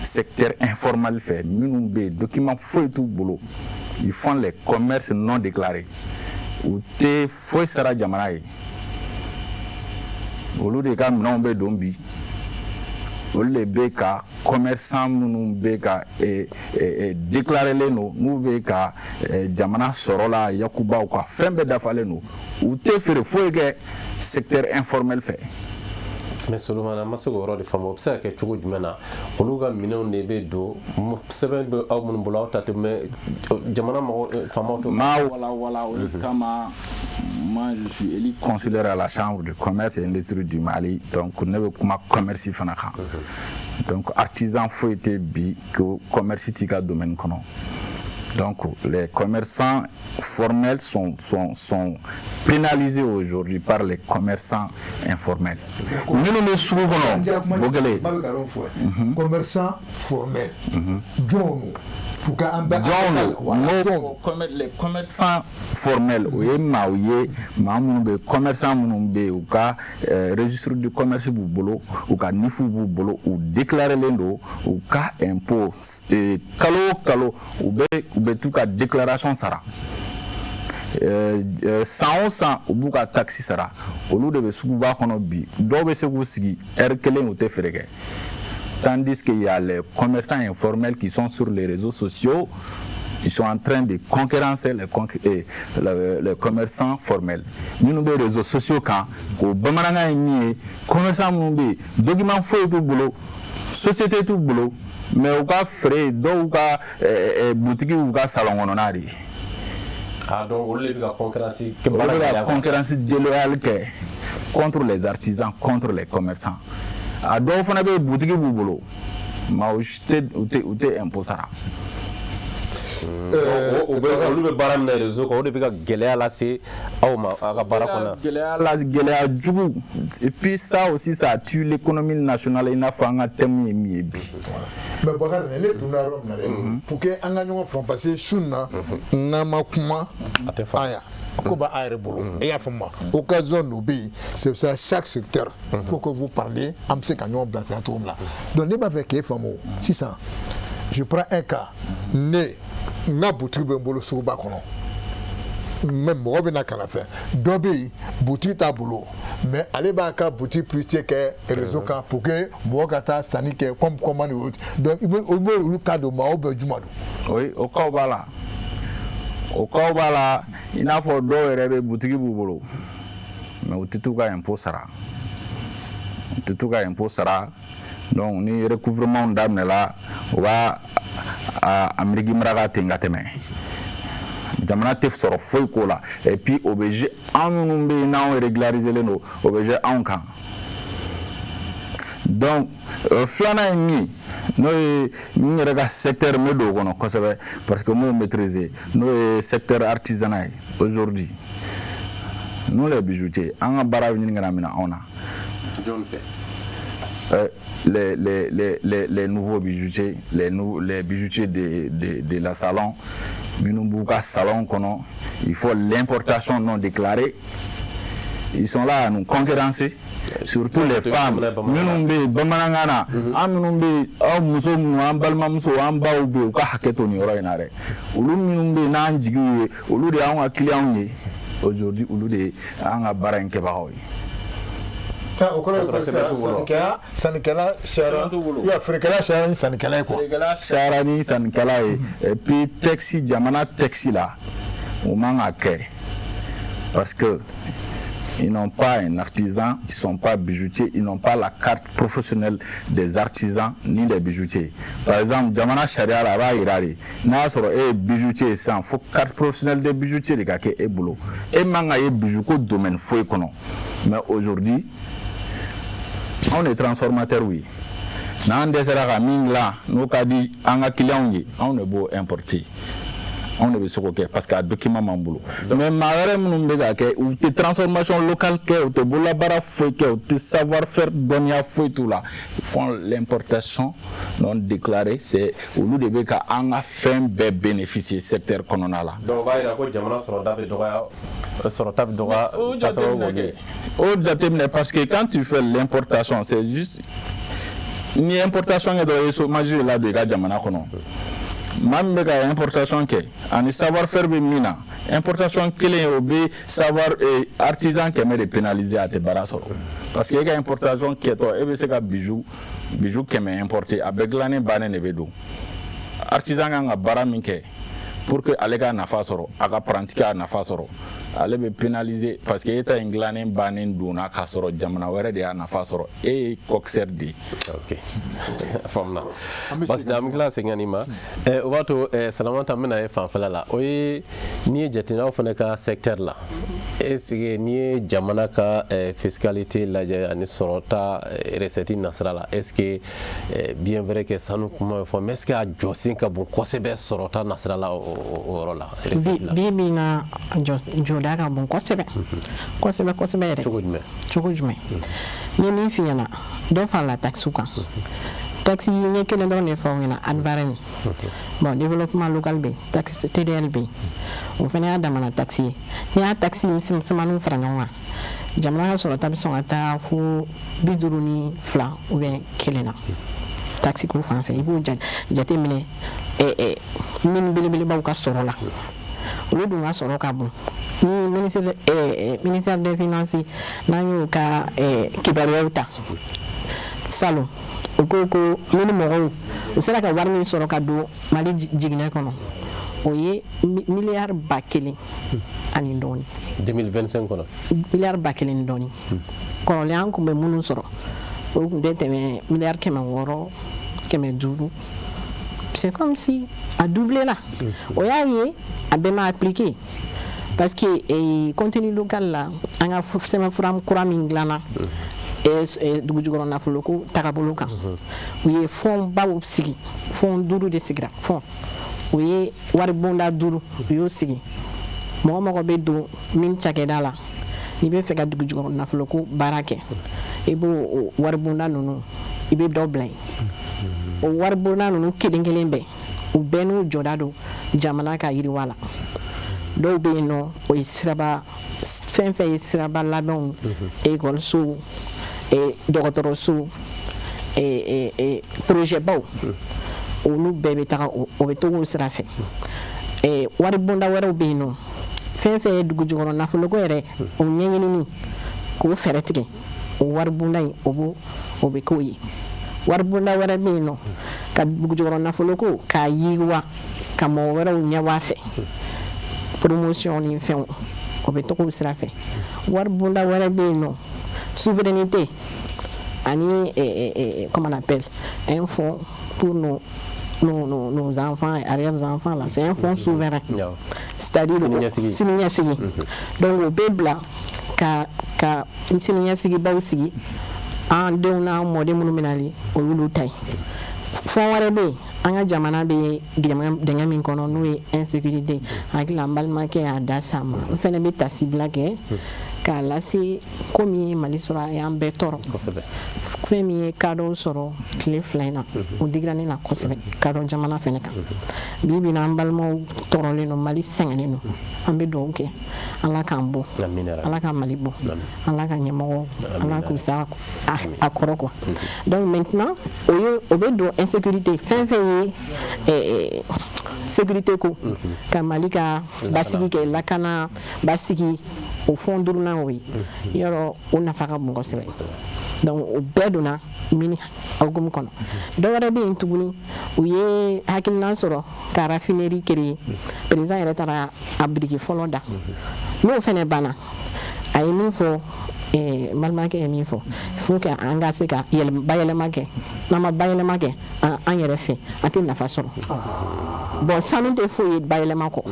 secteur informel fɛ, minnu bɛ yen, document foyi t'u bolo, ils font les commerces non déclarés, u tɛ foyi sara jamana ye. Olu de ka minɛnw bɛ don bi, olu de bɛ ka commerçant minnu bɛ ka déclarélen don, n'u bɛ ka jamana sɔrɔ la yakubaw ka fɛn bɛɛ dafalen don, u tɛ feere foyi kɛ secteur informel fɛ. Mais Solomana, an ma se k'o yɔrɔ de faamu. O bɛ se ka kɛ cogo jumɛn na? Olu ka minɛnw de bɛ don, sɛbɛn bɛ aw minnu bolo, aw ta tɛ, mais jamana mɔgɔ faamaw t'o. Ma wala wala, o de kama, moi, je suis élu consulaire à la Chambre de commerce et industrie du Mali, donc ne bɛ kuma commerce fana kan. Donc artisan foyi tɛ bi ko commerce t'i ka domaine kɔnɔ. Donc les commerçants formels sont pénalisés aujourd'hui par les commerçants informels. Minnu bɛ sugu kɔnɔ, Bokele. Ba bɛ ka yɔrɔ fɔ, commerçant formel, jɔnw don pour que an bɛ Jɔn Voilà, don? Jɔnw don? Les commerçants formels, o ye maaw ye, maa minnu bɛ, commerçant minnu bɛ yen, u ka registre de commerce b'u bolo, u ka NIF b'u bolo, u déclarélen don, u ka impôt kalo o kalo, u bɛ t'u ka déclaration sara, san o san, u b'u ka taxe sara. Olu de bɛ suguba kɔnɔ bi. Dɔw bɛ se k'u sigi heure kelen, u tɛ feere kɛ, tandis qu'il y a les commerçants informels qui sont sur les réseaux sociaux, ils sont en train de concurrencer les commerçants formels. Minnu bɛ réseaux sociaux kan, k'o bamanankan ye min ye, commerçant minnu bɛ yen, document foyi t'u bolo, société t'u bolo, mais u ka feere, dɔw ka boutique y'u ka salon kɔnɔna de ye. Ah, donc olu de bɛ ka concurrence kɛ. Olu Baara bɛ ka gɛlɛya. concurrence déloyale kɛ contre les artisans, contre les commerçants. A dɔw fana bɛ yen, boutique b'u bolo, mais u tɛ impôt sara. O bɛ, olu bɛ baara min na réseau kan, o de bɛ ka gɛlɛya lase aw ma aw ka baara kɔnɔ. Gɛlɛya la, gɛlɛya jugu. Et puis ça aussi, ça tue l'économie nationale, i n'a fɔ an ka thème ye min ye bi. Mais Bakari, ne donna yɔrɔ min na dɛ, pour que an ka ɲɔgɔn faamu, parce que su in na, n'an ma kuma, A tɛ faamu. An ya ko b'a yɛrɛ bolo, e y'a faamu ma, occasion dɔ bɛ yen, c'est ça. Chaque secteur, faut que vous parliez, an bɛ se ka ɲɔgɔn bilasira cogo min na. Donc ne b'a fɛ k'e faamu sisan, je prends un cas: ne n ka boutique bɛ n bolo suguba kɔnɔ, mais mɔgɔ bɛ na ka na fɛn dɔ bɛ yen, boutique t'a bolo, mais ale b'a ka boutique publicité kɛ réseau kan pour que mɔgɔ ka taa sanni kɛ comme commande o. Donc i bɛ olu ka don maa o bɛɛ juma don. Oui, o cas b'a la, o cas b'a la, i n'a fɔ dɔw yɛrɛ bɛ, boutique b'u bolo, mais u tɛ t'u ka impôt sara, u tɛ t'u ka impôt sara. Donc ni recouvrement daminɛla, u b'a a mirigi maraka ten ka tɛmɛ, jamana tɛ sɔrɔ foyi ko la. Et puis o bɛ jouer anw minnu bɛ yen, n'anw régularisélen don, o bɛ jouer anw kan. Donc filanan ye min ye, n'o ye n yɛrɛ ka secteur, n bɛ don o kɔnɔ kosɛbɛ parce que n b'o maîtriser, n'o ye secteur artisanat ye. Aujourd'hui, nous les bijoutiers, an ka baara bɛ ɲini ka na minɛ anw na. Jɔn fɛ? Les nouveaux bijoutiers, les bijoutiers de la salon, minnu b'u ka salon kɔnɔ, il faut l'importation non déclarée. Ils sont là à nous concurrencer, surtout les femmes minnu bɛ yen, bamanankan na, an minnu bɛ yen, aw muso minnu, an balimamuso, an baw bɛ yen, u ka hakɛ to nin yɔrɔ in na dɛ. Olu minnu bɛ yen, n'an jigiw ye, olu de y'anw ka clients ye aujourd'hui, olu de ye an ka baara in kɛbagaw ye. O kɔrɔ ye ko sannikɛla siyara, ya feerekɛla siyara ni sannikɛla ye quoi. Feerekɛla siyara ni sannikɛla ye. Et puis taxe, jamana taxe la, o man ka kɛ, parce que Ils n'ont pas un artisan, ils ne sont pas bijoutiers, ils n'ont pas la carte professionnelle des artisans ni des bijoutiers. Par exemple, jamana sariya la, a b'a yira de n'a y'a sɔrɔ e ye bijoutier ye sisan, fo carte professionnelle des bijoutiers de ka kɛ e bolo. E man ka ye bijou ko domaine foyi kɔnɔ. Mais aujourd'hui, anw de ye transformateur ye. N'an dɛsɛra ka min dilan n'o ka di an ka clients ye, anw de b'o importer, anw de bɛ se k'o kɛ parce que a document b'an bolo. Mais maa wɛrɛ minnu bɛ ka kɛ, u tɛ transformation locale kɛ, u tɛ bololabaara foyi kɛ, u tɛ savoir faire, dɔnniya foyi t'u la. Ils font l'importation non déclarée. C'est olu de bɛ ka an ka fɛn bɛɛ bénéficier secteur kɔnɔna la. Donc o b'a yira ko jamana sɔrɔda bɛ dɔgɔya, sɔrɔta bɛ dɔgɔya ka sababu k'olu ye. O jateminɛ, parce que quand tu fais l'importation, c'est juste ni importation kɛ dɔrɔn, i ye chômage de ladon i ka jamana kɔnɔ. Maa min bɛ ka importation kɛ ani savoir faire bɛ min na, importation kelen o bɛ savoir artisan 100 de pénaliser, a tɛ baara sɔrɔ, parce que e ka importation kɛtɔ, e bɛ se ka bijou 100 importer, a bɛɛ dilannen bannen de bɛ don. Artisan kan ka baara min kɛ pour que ale ka nafa sɔrɔ, a ka apprenti ka nafa sɔrɔ, ale bɛ pénaliser parce que e ta in dilannen bannen donna k'a sɔrɔ jamana wɛrɛ de y'a nafa sɔrɔ, e ye coxeur de ye. Ok, faamuna. Basi an bɛ tila ka segin ka n'i ma. O b'a to Salamata, n bɛna ye fanfɛla la. O ye n'i ye jateminɛw fana ka secteur la, est ce que n'i ye jamana ka fiscalité lajɛ ani sɔrɔta recette nasira la, est ce que bien vrai que sanu kuma bɛ fɔ, mais est ce que a jɔsen ka bon kosɛbɛ sɔrɔta nasira la, o yɔrɔ la, recette la? Bi bi in na, jɔda ka bon kosɛbɛ kosɛbɛ kosɛbɛ yɛrɛ. Cogo jumɛn? Cogo jumɛn? N ye min f'i ɲɛna, dɔ farala taxe kan. Taxe n ye kelen dɔrɔn de fɔ aw ɲɛna, ADVAREM. Bon, développement local bɛ yen, taxe TDL bɛ yen, o fana y'a damana taxe ye. N'i y'a taxe misɛnmaninw fara ɲɔgɔn kan, jamana ka sɔrɔta bɛ sɔn ka taa fo 52 ou bien kelen na. Taxe ko fan fɛ, i b'o jate minɛ mine belebelebaw ka sɔrɔ la, olu dun ka sɔrɔ ka bon. Ni ministère des Finances n'an y'o ka kibaruyaw ta salon, u ko ko mine mɔgɔw u sera ka wari min sɔrɔ ka don Mali jiginɛ kɔnɔ, o ye miliyari 1000 ani dɔɔni. 2025 kɔnɔ? Miliyari 1000 ni dɔɔni. Kɔrɔlen, an tun bɛ minnu sɔrɔ, o tun tɛ tɛmɛ miliyari 600, 500. C'est comme si a doublé la. O y'a ye a bɛɛ ma appliqué parce que contenu local la, an ka sɛbɛnfura kura min dilanna dugujukɔrɔ nafoloko tagabolo kan, u ye fonds baw sigi, fonds duuru de sigira. Fonds o ye wari bonda duuru, u y'o sigi. Mɔgɔ mɔgɔ bɛ don min cakɛda la, n'i bɛ fɛ ka dugujukɔrɔ nafoloko baara kɛ, i b'o wari bonda ninnu, i bɛ dɔ bila yen. O wari bonda ninnu kelen kelen bɛɛ, u bɛɛ n'u jɔda don jamana ka yiriwa la. Dɔw bɛ yen nɔ, o ye siraba, fɛn fɛn ye siraba labɛnw, ekɔlisow, dɔgɔtɔrɔsow, projet baw, olu bɛɛ bɛ taga o bɛ togo sira fɛ. Wari bonda wɛrɛw bɛ yen nɔ, fɛn fɛn ye dugujukɔrɔ nafoloko yɛrɛ, o ɲɛɲinini k'o fɛɛrɛ tigɛ, o wari bonda in, o b'o o bɛ k'o ye. Wari bonda wɛrɛ bɛ yen nɔ, ka dugujukɔrɔ nafoloko k'a yiriwa, ka mɔgɔ wɛrɛw ɲɛbɔ a fɛ, promotion ni fɛnw, o bɛ togo sira fɛ. Wari bonda wɛrɛ bɛ yen nɔ, souveraineté ani comment on appelle, un fonds pour nos enfants et arrière-enfants là, c'est un fonds souverain, c'est-à-dire sini ɲɛsigi. Donc o bɛ bila ka sini ɲɛsigibaw sigi, an denw n'an mɔden minnu bɛna nali, o y'olu ta ye. Fonds wɛrɛ bɛ yen, an ka jamana bɛ dingɛ min kɔnɔ, n'o ye insécurité, hakili la n balimakɛ y'a da s'a ma. N fɛnɛ bɛ tasibila kɛ k'a lase ko min ye Mali sɔrɔ, a y'an bɛɛ tɔɔrɔ. Fɛn min ye kadɔw sɔrɔ tile 2 in na, o digira ne na kosɛbɛ. Kadɔ jamana fɛnɛ kan, bi bi na, an balimaw tɔɔrɔlen don, Mali sɛgɛnnen don. An bɛ dugawu kɛ, Ala k'an bɔ, Ala ka Mali bɔ, Ala ka ɲɛmɔgɔ, Ala k'u sa a kɔrɔ quoi. Donc maintenant, o ye o bɛ don insécurité, fɛn fɛn ye sécurité ko, ka Mali ka basigi kɛ, lakana basigi, o fonds duurunan o ye yɔrɔ, o nafa ka bon kosɛbɛ. Donc o bɛɛ donna mine hukumu kɔnɔ. Dɔ wɛrɛ bɛ yen tuguni, u ye hakilina sɔrɔ ka raffinerie créer. Président yɛrɛ taara a biriki fɔlɔ da. N'o fɛnɛ banna, A ye min fɔ, n balimakɛ ye min fɔ, il faut que an ka se ka bayɛlɛma kɛ. N'an ma bayɛlɛma kɛ an yɛrɛ fɛ, an tɛ nafa sɔrɔ. Bon, sanu tɛ foyi ye bayɛlɛma kɔ.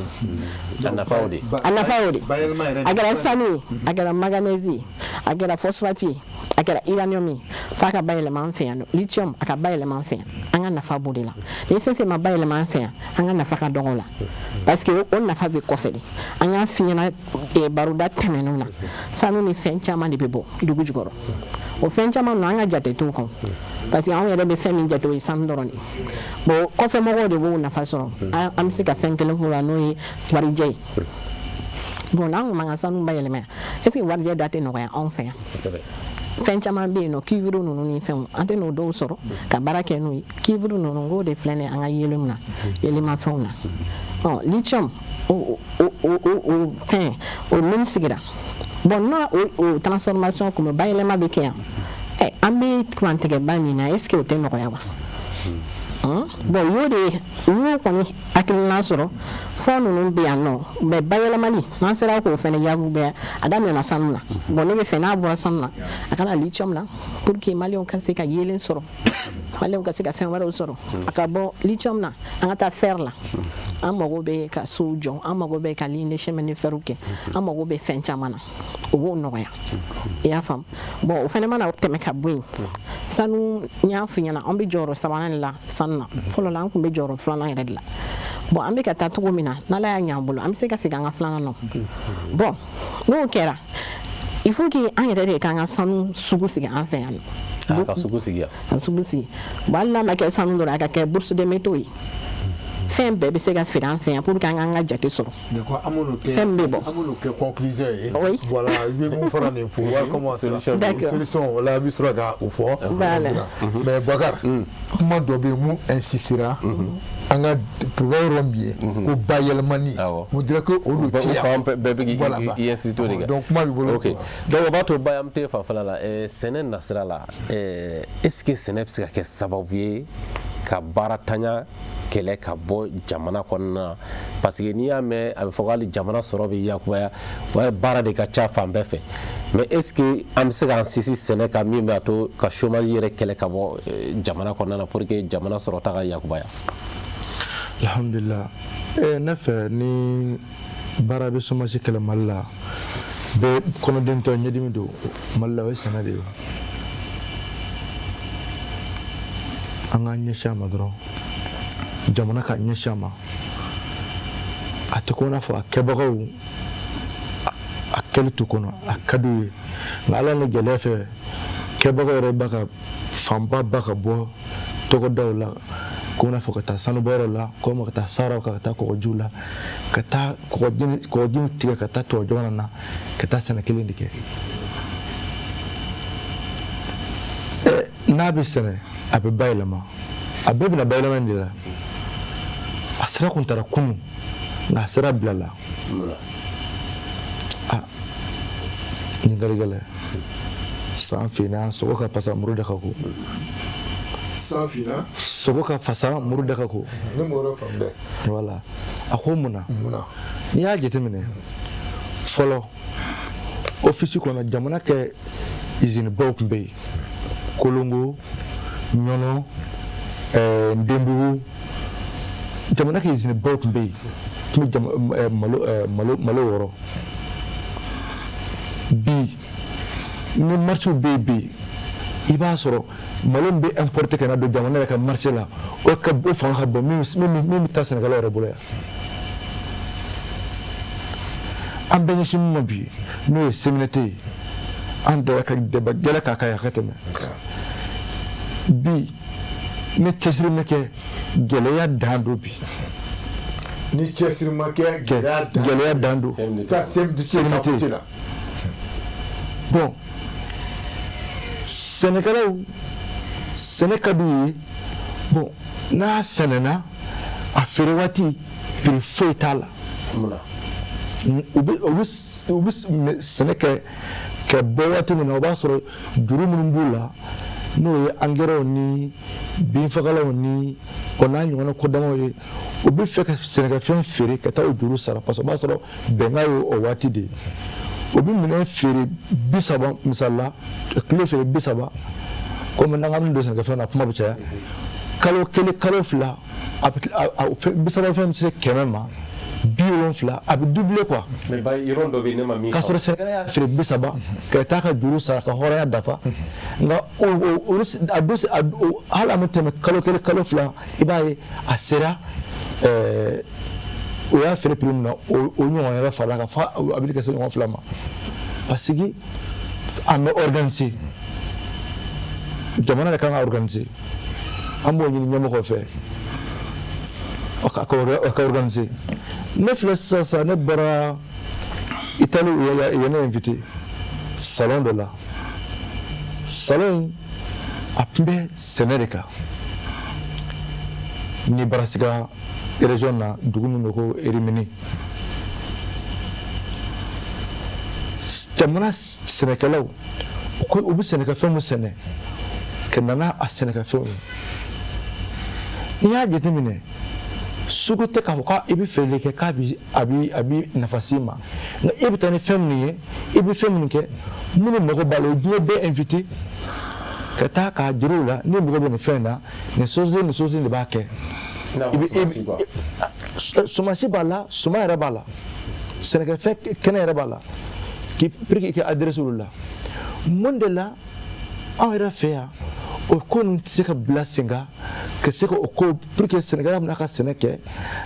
A nafa y'o de ye. A nafa y'o de. A kɛra sanu ye, a kɛra manganèse ye, a kɛra phosphate ye, a kɛra uranium ye, f'a ka bayɛlɛma an fɛ yan nɔ. Lithium, a ka bayɛlɛma an fɛ yan. An ka nafa b'o de la. Ni fɛn fɛn ma bayɛlɛma an fɛ yan, an ka nafa ka dɔgɔ o la, parce que o nafa bɛ kɔfɛ de. An y'a f'i ɲɛna baroda tɛmɛnenw na, sanu ni fɛn caman de bɛ bɔ dugu jukɔrɔ. O fɛn caman ninnu, an ka jate t'o kan, parce que anw yɛrɛ bɛ fɛn min jate, o ye sanu dɔrɔn de ye. Bon, kɔfɛ mɔgɔw de b'o nafa sɔrɔ. An bɛ se ka fɛn kelen f'o la, n'o ye warijɛ ye. Bon, n'an kun m'an ka sanu bayɛlɛma yan, est ce que warijɛ da tɛ nɔgɔya anw fɛ yan? Fɛn caman bɛ yen nɔ, cuivre ninnu ni fɛnw, an tɛ n'o dɔw sɔrɔ ka baara kɛ n'o ye. Cuivre ninnu, k'o de filɛ nin ye an ka yeelenw na, yeelenmafɛnw na. Ɔ lithium, o fɛn o min sigira, bon, n'a o transformation kun bɛ bayɛlɛma bɛ kɛ yan, ɛ an bɛ kurantigɛba min na, est ce que o tɛ nɔgɔya wa? Bon, u y'o de, u y'o kɔni hakilina sɔrɔ. Fɛn ninnu bɛ yan nɔ, mais bayɛlɛmali, n'an sera k'o fɛnɛ yakubaya, a daminɛna sanu na. Bon, ne bɛ fɛ n'a bɔra sanu na, a ka na lithium na, pour que maliyɛnw ka se ka yeelen sɔrɔ, maliyɛnw ka se ka fɛn wɛrɛw sɔrɔ. A ka bɔ lithium na, an ka taa fer la. An mago bɛ ka sow jɔ, an mago bɛ ka ligne de chemin de fer kɛ, an mago bɛ fɛn caman na, o b'o nɔgɔya. I y'a faamu? Bon, o fɛnɛ mana tɛmɛ ka bɔ yen, sanu, n y'a f'i ɲɛna, an bɛ jɔyɔrɔ sabanan de la sanu na. Fɔlɔ la, an tun bɛ jɔyɔrɔ filanan yɛrɛ de la. Bon, an bɛ ka taa cogo min na, n'Ala y'a ɲɛ an bolo, an bɛ se ka segin an ka filanan na. Bon, n'o kɛra, il faut que an yɛrɛ de k'an ka sanu sugu sigi an fɛ yan nɔ. Ka sugu sigi yan. Ka sugu sigi. Bon, hali n'a ma kɛ sanu dɔrɔn, a ka kɛ bourse de métaux ye, fɛn bɛɛ bɛ se ka feere an fɛ yan, pour que an k'an ka jate sɔrɔ. D'accord, an b'o kɛ. Fɛn bɛ bɔ. An b'o kɛ conclusion ye. Oui. Voilà, i bɛ mun fara nin pouvoir comment ça. D'accord. Solution, voilà, i bɛ sɔrɔ ka o fɔ. Voilà. Mais Bakar, kuma dɔ bɛ yen mun insistera an ka programme yɔrɔ min ye ko bayɛlɛmani. On dirait que o de ti yan. Bɛɛ bɛ k'i insister o de kan. Donc kuma b'i bolo. Ok. Donc o b'a to ba an bɛ t'e fanfɛla la, sɛnɛ nasira la, est ce que sɛnɛ bɛ se ka kɛ sababu ye ka baaratanya kɛlɛ ka bɔ jamana kɔnɔna na? Parce que n'i y'a mɛn, a bɛ fɔ k'ale jamana sɔrɔ bɛ yakubaya, o ye baara de ka ca fan bɛɛ fɛ. Mais est ce que an bɛ se k'an sinsin sɛnɛ kan, min b'a to ka chômage yɛrɛ kɛlɛ ka bɔ jamana kɔnɔna na, pour que jamana sɔrɔta ka yakubaya? Alhamdulillah, ne fɛ, ni baara bɛ chômage kɛlɛ Mali la, bɛɛ kɔnɔden tɔ ɲɛdimi don Mali la, o ye sɛnɛ de ye. An k'an ɲɛsin a ma dɔrɔn, jamana ka ɲɛsin a ma. A tɛ ko n'a fɔ a kɛbagaw a kɛli t'u kɔnɔ, a ka d'u ye, nka Ala ni gɛlɛya fɛ, kɛbagaw yɛrɛ b'a ka fanba ba ka bɔ tɔgɔdaw la, ko n'a fɔ ka taa sanubɔyɔrɔ la, ko ka taa saharaw kan, ka taa kɔgɔjiw la, ka taa kɔgɔjiw tigɛ, ka taa tubabu jamana na, ka taa sɛnɛ kelen de kɛ. N'a bɛ sɛnɛ, a bɛ bayɛlɛma, a bɛɛ bɛna bayɛlɛma in de la. A sira kun taara kunun, nka a sira bilala. A ɲininkali gɛlɛn. San finna, sogo ka fasa, muru da ka go. San finna, sogo ka fasa, muru da ka go. Ne m'o yɔrɔ faamu dɛ. Voilà, a ko mun na? Mun na? N'i y'a jateminɛ, fɔlɔ office kɔnɔ, jamana kɛ usine baw tun bɛ yen, Kolongo, Ɲɔnɔ, Ndenbugu, jamana kɛ usine baw tun bɛ yen, tun bɛ malo wɔrɔ. Bi ni marché bɛ yen bi, i b'a sɔrɔ malo min bɛ importer ka na don jamana yɛrɛ ka marché la, o ka o fanga ka bon min bɛ taa sɛnɛkɛlaw yɛrɛ bolo yan. An bɛ ɲɛsin min ma bi, n'o ye CMDT ye, an dara ka débat gɛlɛn k'a kan yan ka tɛmɛ. Bi ni cɛsiri ma kɛ, gɛlɛya dan don bi. Ni cɛsiri ma kɛ, gɛlɛya dan don. Ça, CMDT ka côté la. Bon, sɛnɛkɛlaw, sɛnɛ ka d'u ye. Bon, n'a sɛnɛna, a feere waati, prix foyi t'a la. U bɛ sɛnɛ kɛ ka bɔ waati min na, o b'a sɔrɔ juru minnu b'u la, n'o ye angɛrɛw ni binfagalanw ni o n'a ɲɔgɔnna ko damaw ye, u bɛ fɛ ka sɛnɛkɛfɛn feere ka taa o juru sara, parce que o b'a sɔrɔ bɛnkan ye o waati de ye. O bɛ minɛn feere 30, misali la, kilo feere 30, komi n'an k'an bɛ don sɛnɛkɛfɛn na, kuma bɛ caya. Kalo 1, kalo 2, a bɛ 30 fɛn bɛ se 100 ma, 70, a bɛ doubler quoi. Mais ba, yɔrɔ dɔ bɛ yen ne ma min K'a sɔrɔ sɛnɛkɛla y'a feere 30 ka taa ka juru sara, ka hɔrɔnya dafa, nka o a don, hali a ma tɛmɛ kalo 1, kalo 2, i b'a ye a sera o y'a feere prix min na, o ɲɔgɔn yɛrɛ farala kan fo a bɛ ka se ɲɔgɔn 2 ma, parce que a ma organiser. Jamana de kan ka organiser, an b'o ɲini ɲɛmɔgɔw fɛ a ka organiser. Ne filɛ sisan sisan, ne bɔra Italie, u ye ne invité salon dɔ la. Salon in a tun bɛ sɛnɛ de kan ni Barasika région na, dugu min bɛ ko Rimini. Jamana sɛnɛkɛlaw ko u bɛ sɛnɛkɛfɛn min sɛnɛ, ka na n'a a sɛnɛkɛfɛnw ye. N'i y'a jateminɛ, sugu tɛ k'a fɔ k'i bɛ feereli kɛ k'a bɛ a bɛ a bɛ nafa s'i ma, nka e bɛ taa ni fɛn minnu ye, i bɛ fɛn minnu kɛ, minnu mago b'a la, o diɲɛ bɛɛ invité ka taa k'a jira u la, ni mago bɛ nin fɛn in na, nin société, nin société de b'a kɛ. Sumansi b'a la, suman yɛrɛ b'a la, sɛnɛkɛfɛn kɛnɛ yɛrɛ b'a la, k'i pour que i ka adresse olu la. Mun de la anw yɛrɛ fɛ yan, o ko ninnu tɛ se ka bila sen kan, ka se ka o ko pour que sɛnɛkɛla bɛna ka sɛnɛ kɛ,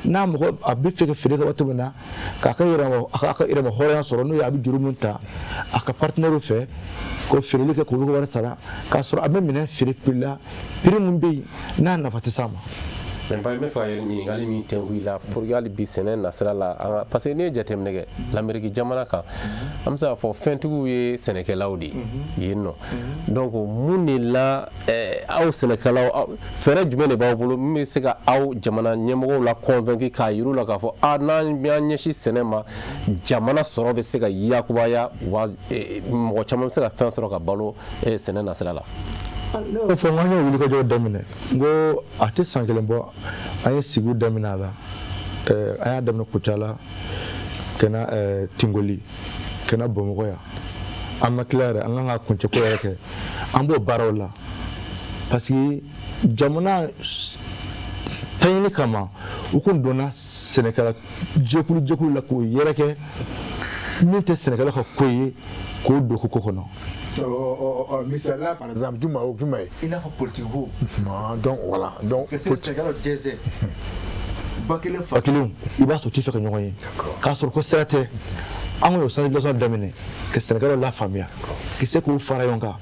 n'a mɔgɔ a bɛ fɛ ka feere kɛ waati min na, k'a ka yɛrɛma, a ka yɛrɛma hɔrɔnya sɔrɔ, n'o ye a bɛ juru min ta a ka partenaire fɛ k'o feereli kɛ, k'olu ka wari sara, k'a sɔrɔ a bɛ minɛn feere prix la, prix min bɛ yen n'a nafa tɛ s'a ma. Mais n bɛ fɛ ka ɲininkali min tɛnku i la pour que hali bi sɛnɛ nasira la, parce que n'i ye jateminɛ kɛ l'Amérique jamana kan, an bɛ se k'a fɔ fɛntigiw ye sɛnɛkɛlaw de ye yen nɔ. Donc mun de la aw sɛnɛkɛlaw, fɛɛrɛ jumɛn de b'aw bolo min bɛ se ka aw jamana ɲɛmɔgɔw la convaincre, k'a yir'u la k'a fɔ a n'an y'an ɲɛsin sɛnɛ ma, jamana sɔrɔ bɛ se ka yakubaya, wa mɔgɔ caman bɛ se ka fɛn sɔrɔ ka balo sɛnɛ nasira la? Ne y'o fɔ, n ko an y'o wulikajɔw daminɛ, n ko a tɛ san 1 bɔ, an ye sigiw daminɛ a la. An y'a daminɛ Kucala, ka na Tingoli, ka na Bamakɔ yan. An ma tila yɛrɛ, an kan ka kuncɛ ko yɛrɛ kɛ, an b'o baaraw la, parce que jamana taɲini kama, u kun donna sɛnɛkɛla jɛkulu jɛkulu la k'o yɛrɛ kɛ min tɛ sɛnɛkɛla ka ko ye, k'o don ko kɔnɔ. Misala, par exemple, juma o juma ye. I n'a fɔ politique ko. Donc voilà. Donc sɛnɛkɛlaw dɛsɛ ba kelen fa kelen, i b'a sɔrɔ u tɛ fɛ ka ɲɔgɔn ye, k'a sɔrɔ ko sira tɛ. An y'o sensibilisation daminɛ ka sɛnɛkɛlaw lafaamuya, ka se k'u fara ɲɔgɔn kan,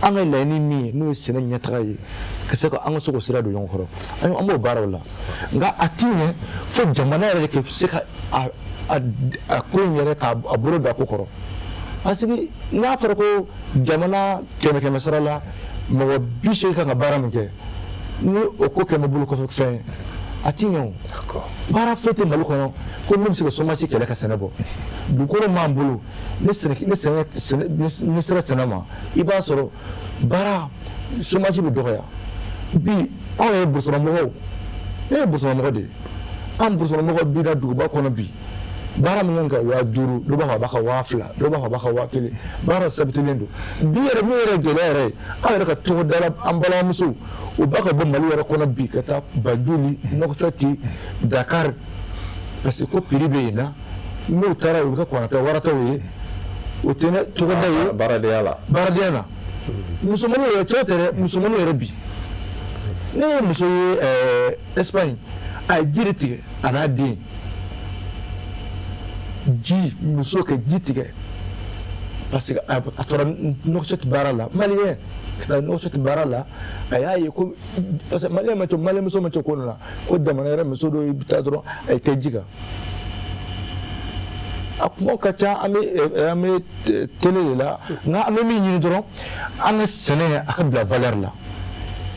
an ka laɲini min ye n'o ye sɛnɛ ɲɛtaga ye, ka se ka an ka se k'o sira don ɲɔgɔn kɔrɔ. An b'o baaraw la, nka a ti ɲɛ fo jamana yɛrɛ de ka se ka a ko in yɛrɛ k'a bolo don a ko kɔrɔ. Parce que n'a fɔra ko jamana 100 100 sara la, mɔgɔ 80 kan ka baara min kɛ, ni o ko kɛ bolo kɔfɛ fɛn ye, a ti ɲɛ o. Baara foyi tɛ Mali kɔnɔ ko min bɛ se ka chômage kɛlɛ ka sɛnɛ bɔ. Dugukolo m'an bolo, ni sera sɛnɛ ma, i b'a sɔrɔ baara chômage bɛ dɔgɔya. Bi anw ye burusɔnɔmɔgɔw, ne ye burusɔnɔmɔgɔ de ye, an burusɔnɔmɔgɔ bi na duguba kɔnɔ bi, baara min kan ka 5000, dɔw b'a fɔ a b'a ka 2000, dɔw b'a fɔ a b'a ka 1000, baara sabatilen don. Bi yɛrɛ min yɛrɛ gɛlɛya yɛrɛ ye, an yɛrɛ ka togoda la, an balimamusow, u b'a ka bɔ Mali yɛrɛ kɔnɔ bi ka taa Banjul, Nouakchott, Dakar, parce que ko prix bɛ yen na, n'u taara u bɛ kɛ kɔnɔtɛ warataw ye, o tɛ ne togoda ye. Baaradenya la. Baaradenya na. Musomaninw yɛrɛ, cɛw tɛ dɛ, musomaninw yɛrɛ bi. Ne ye muso ye Espagne, a ye ji de tigɛ a n'a den. Ji, muso ka ji tigɛ parce que a taara Nouakchott baara la, malien ka taa Nouakchott baara la, a y'a ye ko parce que malien ma cɛ, malien muso ma cɛ ko nin na, ko jamana yɛrɛ muso dɔw bɛ taa dɔrɔn a ye tɛ ji kan. A kuma ka ca, an bɛ télé de la, nka an bɛ min ɲini dɔrɔn, an ka sɛnɛ a ka bila valeur la,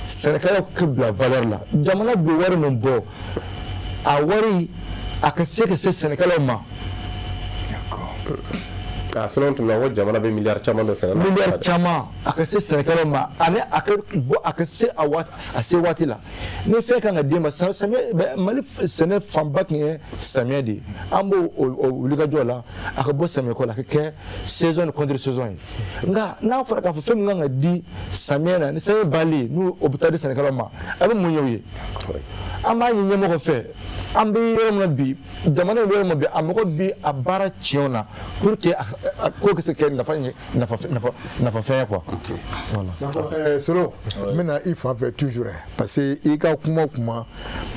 sɛnɛkɛlaw ka bila valeur la, jamana bɛ wari min bɔ, a wari a ka se ka se sɛnɛkɛlaw ma. Ah, sinon tun ko jamana bɛ miliyari caman don sɛnɛ la. Miliyari caman a ka se sɛnɛkɛlaw ma, ani a ka bɔ, a ka se a waati, a se waati la. Ni fɛn kan ka d'e ma samiyɛ, Mali sɛnɛ fanba tun ye samiyɛ de ye. An b'o o wulikajɔ la, a ka bɔ samiyɛ ko la, a ka kɛ saison ni contre saison ye. Nka n'a fɔra k'a fɔ fɛn min kan ka di samiyɛ na, ni samiyɛ banlen, n'o o bɛ taa di sɛnɛkɛlaw ma, a bɛ mun ɲɛ u ye? An b'a ɲini ɲɛmɔgɔ fɛ, an bɛ yɔrɔ min na bi, jamana in bɛ yɔrɔ min na bi, a mago bɛ a baara tiɲɛw na pour que a ko ka se kɛ nafa ye, nafa nafa nafafɛn ye quoi. Voilà. D'accord, Solo, n bɛna i fan fɛ toujours parce que i ka kuma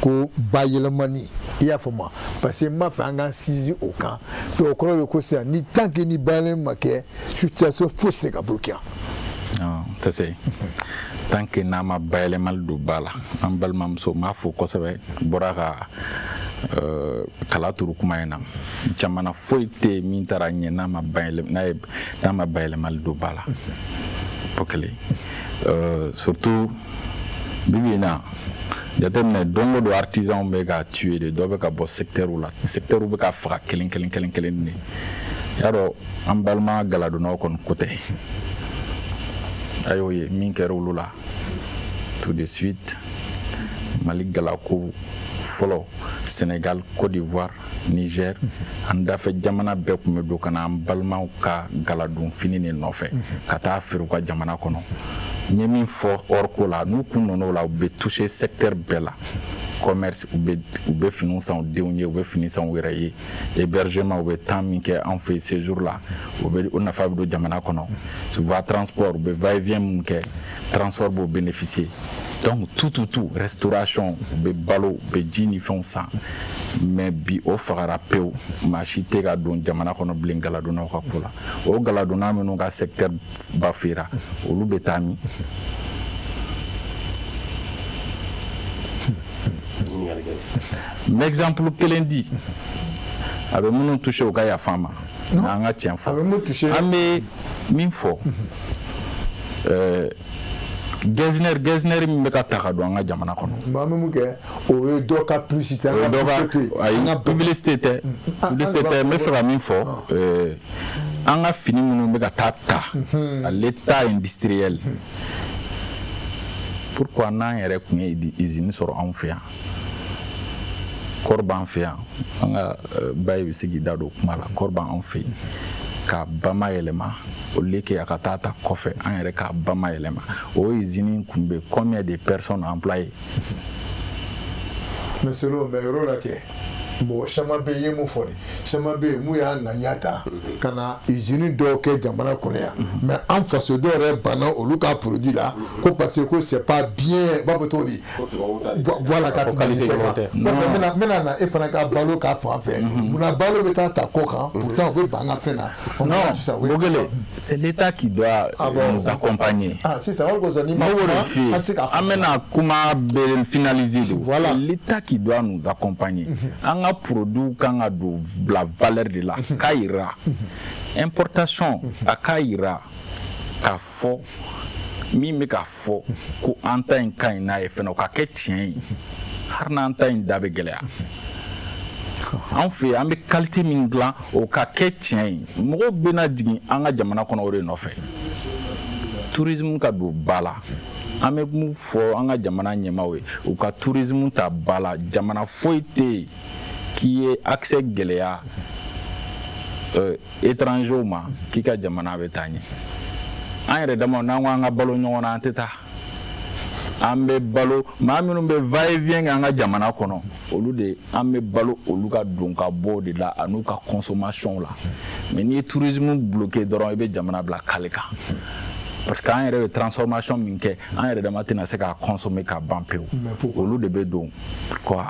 ko bayɛlɛmani, i y'a faamu, parce que n b'a fɛ an ka sinsin o kan. Donc o kɔrɔ de ko sisan ni tant que ni bayɛlɛmani ma kɛ, situation fosi tɛ se ka bloquer. Non, tɛ se. Tant que n'a ma bayɛlɛmali don ba la. An balimamuso, n b'a fo kosɛbɛ, bɔra ka kala turu kuma in na. Jamana foyi tɛ yen min taara ɲɛ n'a ma bayɛlɛma, n'a ye, n'a ma bayɛlɛmali don ba la. O kelen, surtout bibi in na, jateminɛ, don o don artisanw bɛ ka tuer de, dɔ bɛ ka bɔ secteur la, secteur bɛ ka faga kelen kelen kelen kelen de. Y'a dɔn, an balima galadonnaw kɔni ko tɛ, a y'o ye min kɛra olu la tout de suite. Mali galako fɔlɔ, Sénégal, Côte d'Ivoire, Niger, an dafɛ jamana bɛɛ tun bɛ don ka na an balimaw ka galadon fini de nɔfɛ ka taa feere u ka jamana kɔnɔ. N ye min fɔ or ko la, n'u kun nɔn'o la, u bɛ toucher secteur bɛɛ la: commerce, u bɛ finiw san u denw ye, u bɛ fini san u yɛrɛ ye; hébergement, u bɛ temps min kɛ an fɛ yen séjour la, u bɛ o nafa bɛ don jamana kɔnɔ; tu vois, transport, u bɛ va et vient mun kɛ, transport b'o bénéficier. Donc tout, tout, tout, restauration, u bɛ balo, u bɛ ji ni fɛnw san. Mais bi o fagara pewu, maa si tɛ ka don jamana kɔnɔ bilen galadonnaw ka ko la. O galadonna minnu ka secteur bafouéra, olu bɛ taa min? N bɛ exemple kelen di, a bɛ minnu touché, u ka yafa n ma, an ka tiɲɛ fɔ. A bɛ mun touché? An bɛ min fɔ, getzner min bɛ ka ta ka don an ka jamana kɔnɔ. Maa min mun kɛ, o ye dɔ ka publicité, an ka publicité. Ayi, publicité tɛ, publicité tɛ. N bɛ fɛ ka min fɔ, an ka fini minnu bɛ ka taa ta à l'état industriel, pourquoi n'an yɛrɛ tun ye usine sɔrɔ anw fɛ yan? Kɔri b'an fɛ yan, an ka ba ye bɛ se k'i da don kuma la. Kɔri b'an fɛ yen ka bama yɛlɛma, au lieu que a ka taa ta kɔfɛ, an yɛrɛ k'a bama yɛlɛma. O usine tun bɛ combien de personnes employées? Mais selon, mais yɔrɔ la kɛ, mɔgɔ caman bɛ yen, i ye mun fɔ nin, caman bɛ yen mun y'a ŋaniya ta ka na usine dɔw kɛ jamana kɔnɔ yan, mais an fasodenw yɛrɛ banna olu ka produit la ko parce que ko c'est pas bien, u b'a fɔ cogo di, voilà, ka tɛmɛ nin bɛɛ kan. Kɔfɛ n bɛna na e fana ka balo ka fan fɛ, munna balo bɛ taa ta kɔ kan, pourtant u bɛ ban an ka fɛn na? Non, Bogele, c'est l'État qui doit nous accompagner. Ah, sisan o kosɔn n'i ma kuma, an se ka an bɛna kuma bɛɛ finaliser de. Voilà, c'est l'État qui doit nous accompagner. An ka produit kan ka don bila valeur de la, k'a yira importation, a k'a yira k'a fɔ min bɛ ka fɔ ko an ta in ka ɲi n'a ye fɛnɛ, o ka kɛ tiɲɛ ye. Hali n'an ta in da bɛ gɛlɛya anw fɛ yen, an bɛ qualité min dilan, o ka kɛ tiɲɛ ye. Mɔgɔw bɛna jigin an ka jamana kɔnɔ o de nɔfɛ. Tourisme ka don ba la. An bɛ mun fɔ an ka jamana ɲɛmaaw ye? U ka tourisme ta ba la. Jamana foyi tɛ yen k'i ye accès gɛlɛya étrangers ma k'i ka jamana bɛ taa ɲɛ. An yɛrɛ dama, n'an ko an ka balo ɲɔgɔn na, an tɛ taa. An bɛ balo maa minnu bɛ va et vient kɛ an ka jamana kɔnɔ, olu de an bɛ balo, olu ka don ka bɔ de la an'u ka consommation la. Mais n'i ye tourisme bloqué dɔrɔn, i bɛ jamana bila kale kan, parce que an yɛrɛ bɛ transformation min kɛ, an yɛrɛ dama tɛna se k'a consommer k'a ban pewu. Olu de bɛ don quoi.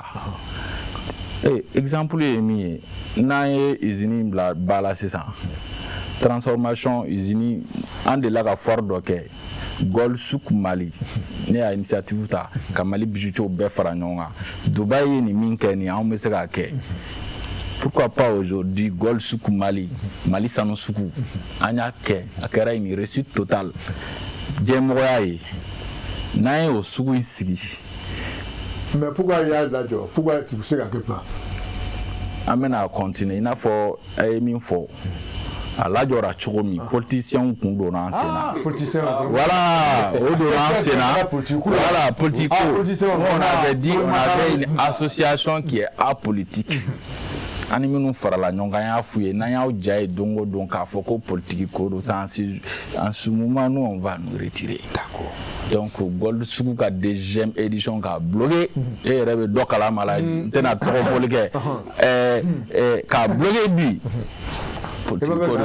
Exemple ye min ye, n'an ye usine bila ba la sisan, transformation usine, an delila ka foire dɔ kɛ, Gold Souk Mali. Ne y'a initiative ta ka Mali bijoutiers bɛɛ fara ɲɔgɔn kan. Dubaï ye nin min kɛ nin, anw bɛ se k'a kɛ. Pourquoi pas aujourd'hui Gold Souk Mali, Mali sanu sugu, an y'a kɛ, a kɛra une réussite totale, diɲɛmɔgɔya ye. N'an ye o sugu in sigi. Mais pourquoi i y'a lajɔ? Pourquoi tu bɛ se ka kɛ pas? An bɛna continuer. I n'a fɔ a ye min fɔ, A lajɔra cogo min, politiciens kun donna an sen na. Politiciens. Voilà, o donna an sen na. Voilà, politique. On avait dit, on avait une association qui est apolitique. An ni minnu farala ɲɔgɔn kan, an y'a f'u ye, n'an y'aw ja ye don o don k'a fɔ ko politique ko don, en ce moment, nous, on va nous retirer. D'accord. Donc Gold Souk ka deuxième édition k'a bloqué, e yɛrɛ bɛ dɔ kalama la, n tɛna tɔgɔ fɔli kɛ, k'a bloqué bi. Politique ko don.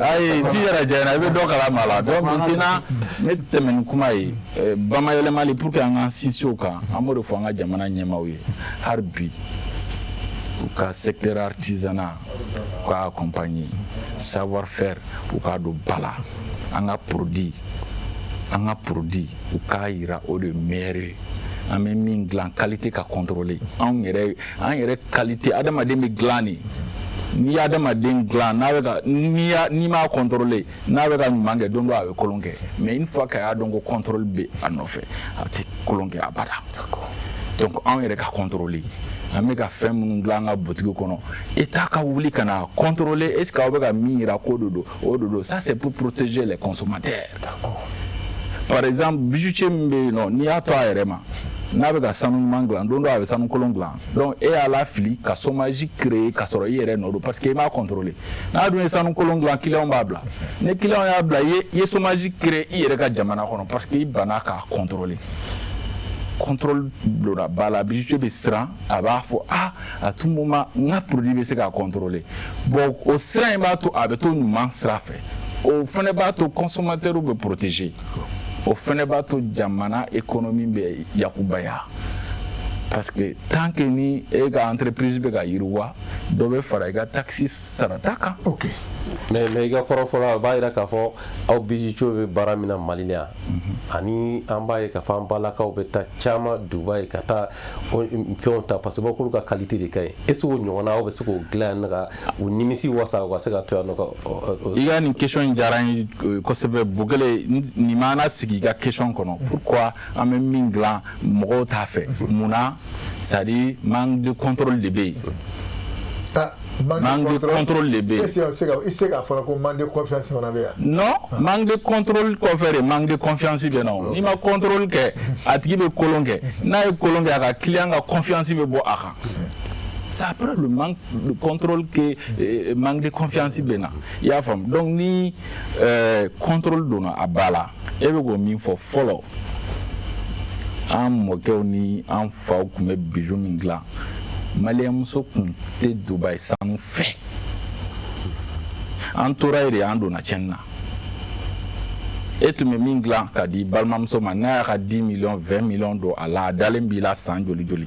Ayi, n t'i yɛrɛ jɛ na, i bɛ dɔ kalama la. Donc maintenant, n bɛ tɛmɛ ni kuma ye, bamayɛlɛmali, pour que an k'an sinsin o kan, an b'o de fɔ an ka jamana ɲɛmaaw ye hali bi, u ka secteur artisanat, u ka accompagner, savoir faire, u k'a don ba la. An ka produit, u k'a yira o de meilleur ye. An bɛ min dilan, qualité ka contrôler. Anw yɛrɛ, an yɛrɛ qualité, adamaden bɛ dilan de. N'i ye adamaden dilan, n'a bɛ ka, n'i y'a, n'i m'a contrôler, n'a bɛ ka ɲuman kɛ, don dɔ a bɛ kolon kɛ. Mais une fois qu'a y'a dɔn ko contrôle bɛ a nɔfɛ, a tɛ kolon kɛ abada. Donc anw yɛrɛ ka contrôler, an bɛ ka fɛn minnu dilan an ka boutique kɔnɔ, État ka wuli ka na contrôler, est ce que aw bɛ ka min yira k'o de don, o de don. Ça, c'est pour protéger les consommateurs. Par exemple, bijoutier min bɛ yen nɔ, n'i y'a to a yɛrɛ ma, n'a bɛ ka sanu ɲuman dilan, don dɔ a bɛ sanu kolon dilan. Donc e y'a lafili ka chômage créer ka sɔrɔ i yɛrɛ nɔ don, parce que i m'a contrôler. N'a dun ye sanu kolon dilan, client b'a bila. Ni client y'a bila, i ye chômage créer i yɛrɛ ka jamana kɔnɔ, parce que i banna k'a contrôler. Contrôle donna ba la, bijoutier bɛ siran, a b'a fɔ: ah, à tout moment n ka produit bɛ se k'a contrôler. Bon, o siran in b'a to a bɛ to ɲuman sira fɛ, o fana b'a to consommateur bɛ protéger, o fana b'a to jamana économie bɛ yakubaya, parce que tant que ni e ka entreprise bɛ ka yiriwa, dɔ bɛ fara i ka taxe sarata kan. Ok. Mais i ka kɔrɔfɔ la, o b'a yira k'a fɔ aw bijoutier bɛ baara min na Mali la yan, ani an b'a ye k'a fɔ an balakaw bɛ taa caman Dubaï ka taa fɛnw ta, parce que k'olu ka qualité de ka ɲi. Est ce que o ɲɔgɔnna aw bɛ se k'o dilan yan ka u nimisi wasa, u ka se ka to yan nɔ ka? I ka nin question in diyara n ye kosɛbɛ, Bukele. Nin m'an sigi i ka question kɔnɔ. Pourquoi an bɛ min dilan, mɔgɔw t'a fɛ? Munna? C'est à dire, manque de contrôle de bɛ yen. Manque de contrôle de bɛ yen. I se k'a fɔ ko manque de confiance fana bɛ yan. Non, manque de contrôle kɔfɛ de, manque de confiance bɛ na. O n'i ma contrôle kɛ, a tigi bɛ kolon kɛ. N'a ye kolon kɛ, a ka client ka confiance bɛ bɔ a kan. C'est après le manque de contrôle que manque de confiance bɛ na, i y'a faamu. Donc ni contrôle donna a ba la, e bɛ k'o min fɔ fɔlɔ, an mɔkɛw ni an faw tun bɛ bijou min dilan, maliyɛnmuso tun tɛ Dubaï sanu fɛ. An tora yen de, an donna tiɲɛni na. E tun bɛ min dilan ka di balimamuso ma, n'a y'a ka 10 millions, 20 millions don a la, a dalen b'i la san joli joli.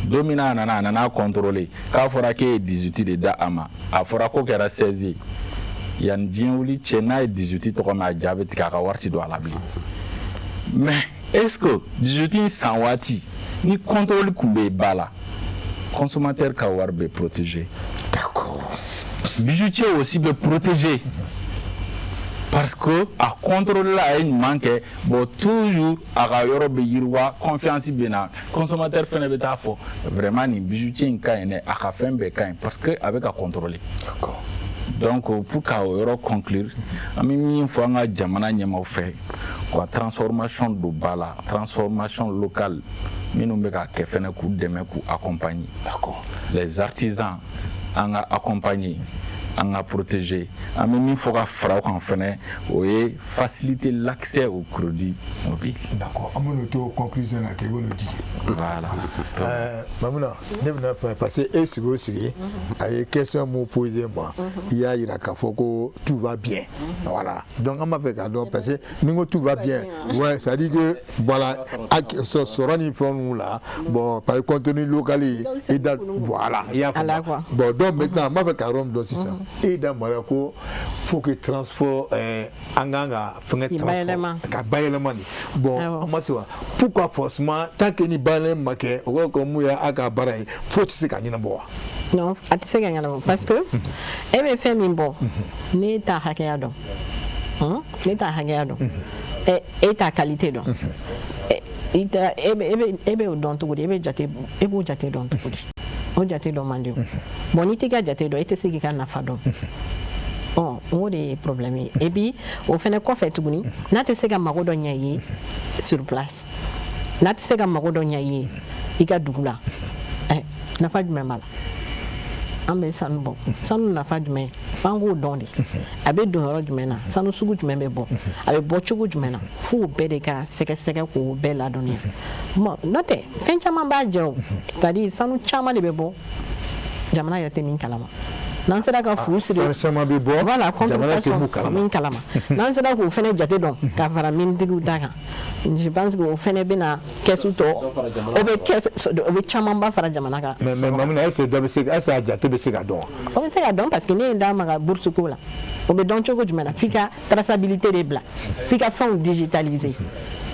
Don min na a nana contrôler, k'a fɔra k'e ye 18 de da a ma, a fɔra ko kɛra 16 ye. Yanni diɲɛ wuli cɛ, n'a ye 18 tɔgɔ mɛn, a ja bɛ tigɛ, a ka wari ti don a la bilen. Mais est ce que 18 in san waati ni contrôle tun bɛ ba la, consommateur ka wari bɛ protéger? D'accord. Bijoutier aussi bɛ protéger, parce que a contrôle la, a ye ɲuman kɛ. Bon, toujours a ka yɔrɔ bɛ yiriwa, confiance bɛ na, consommateur fɛnɛ bɛ taa fɔ: vraiment, nin bijoutier in ka ɲi dɛ, a ka fɛn bɛɛ ka ɲi, parce que a bɛ ka contrôler. D'accord. Donc pour ka o yɔrɔ conclure, an bɛ min fɔ an ka jamana ɲɛmaaw fɛ, ka transformation don ba la, transformation locale minnu bɛ ka kɛ fɛnɛ, k'u dɛmɛ, k'u accompagner. D'accord. Les artisans, an ka accompagner, an ka protéger. An bɛ min fɔ ka fara o kan fɛnɛ, o ye faciliter l'accès au crédit mobile. D'accord, an bɛn'o to conclusion na kɛ, i b'o di. Voilà. Mamuna, ne bɛna fɛ, parce que e sigi o sigi, a ye question mun posé ma, i y'a yira k'a fɔ ko tout va bien. Voilà, donc an b'a fɛ k'a dɔn, parce que ni n ko tout va bien, ouais, c'est à dire que voilà, sɔrɔ ni fɛn ninnu la, bon, par contenu local i da, voilà, i y'a faamu. Bon, donc maintenant an b'a fɛ ka yɔrɔ min dɔn sisan, e da mara ko faut que transport an kan ka fɛngɛ transport ka bayɛlɛma de. Bon, an ma se wa, pourquoi forcément, tant que ni bayɛlɛma ma kɛ, o kɔrɔ ko mun y'a ka baara ye, foyi tɛ se ka ɲɛnabɔ wa? Non, a tɛ se ka ɲɛnabɔ, parce que e bɛ fɛn min bɔ, ne t'a hakɛya dɔn, ne t'a hakɛya dɔn, e t'a qualité dɔn, i ta e bɛ o dɔn cogo di? E bɛ jate, e b'o jate dɔn cogo di? O jate dɔn man di o. Bon, n'i t'i ka jate dɔn, e tɛ se k'i ka nafa dɔn. Ɔ, o de ye problème ye. Et puis o fɛnɛ kɔfɛ tuguni, n'a tɛ se ka mago dɔ ɲɛ i ye sur place, n'a tɛ se ka mago dɔ ɲɛ i ye i ka dugu la, nafa jumɛn b'a la? An bɛ sanu bɔ, sanu nafa jumɛn? F'an k'o dɔn de. A bɛ don yɔrɔ jumɛn na? Sanu sugu jumɛn bɛ bɔ? A bɛ bɔ cogo jumɛn na? F'o bɛɛ de ka sɛgɛsɛgɛ k'o bɛɛ ladɔnniya. Bon, n'o tɛ, fɛn caman b'a jɛ o. C'est à dire, sanu caman de bɛ bɔ, jamana yɛrɛ tɛ min kalama. N'an sera ka fu siri, Sanu caman bɛ bɔ, voilà, jamana tɛ mun contrefaçon kalama. Min kalama, n'an sera k'o fɛnɛ jate dɔn ka fara minitigiw ta kan, je pense que o fɛnɛ bɛna kɛsu tɔ, o bɛ kɛsu, o bɛ camanba fara jamana kan. Mais Mamuna, est ce que dɔ bɛ se, est ce que a jate bɛ se ka dɔn? O bɛ se ka dɔn, parce que ne ye n da maga bourse ko la. O bɛ dɔn cogo jumɛn na? F'i ka traçabilité de bila, f'i ka fɛnw digitaliser,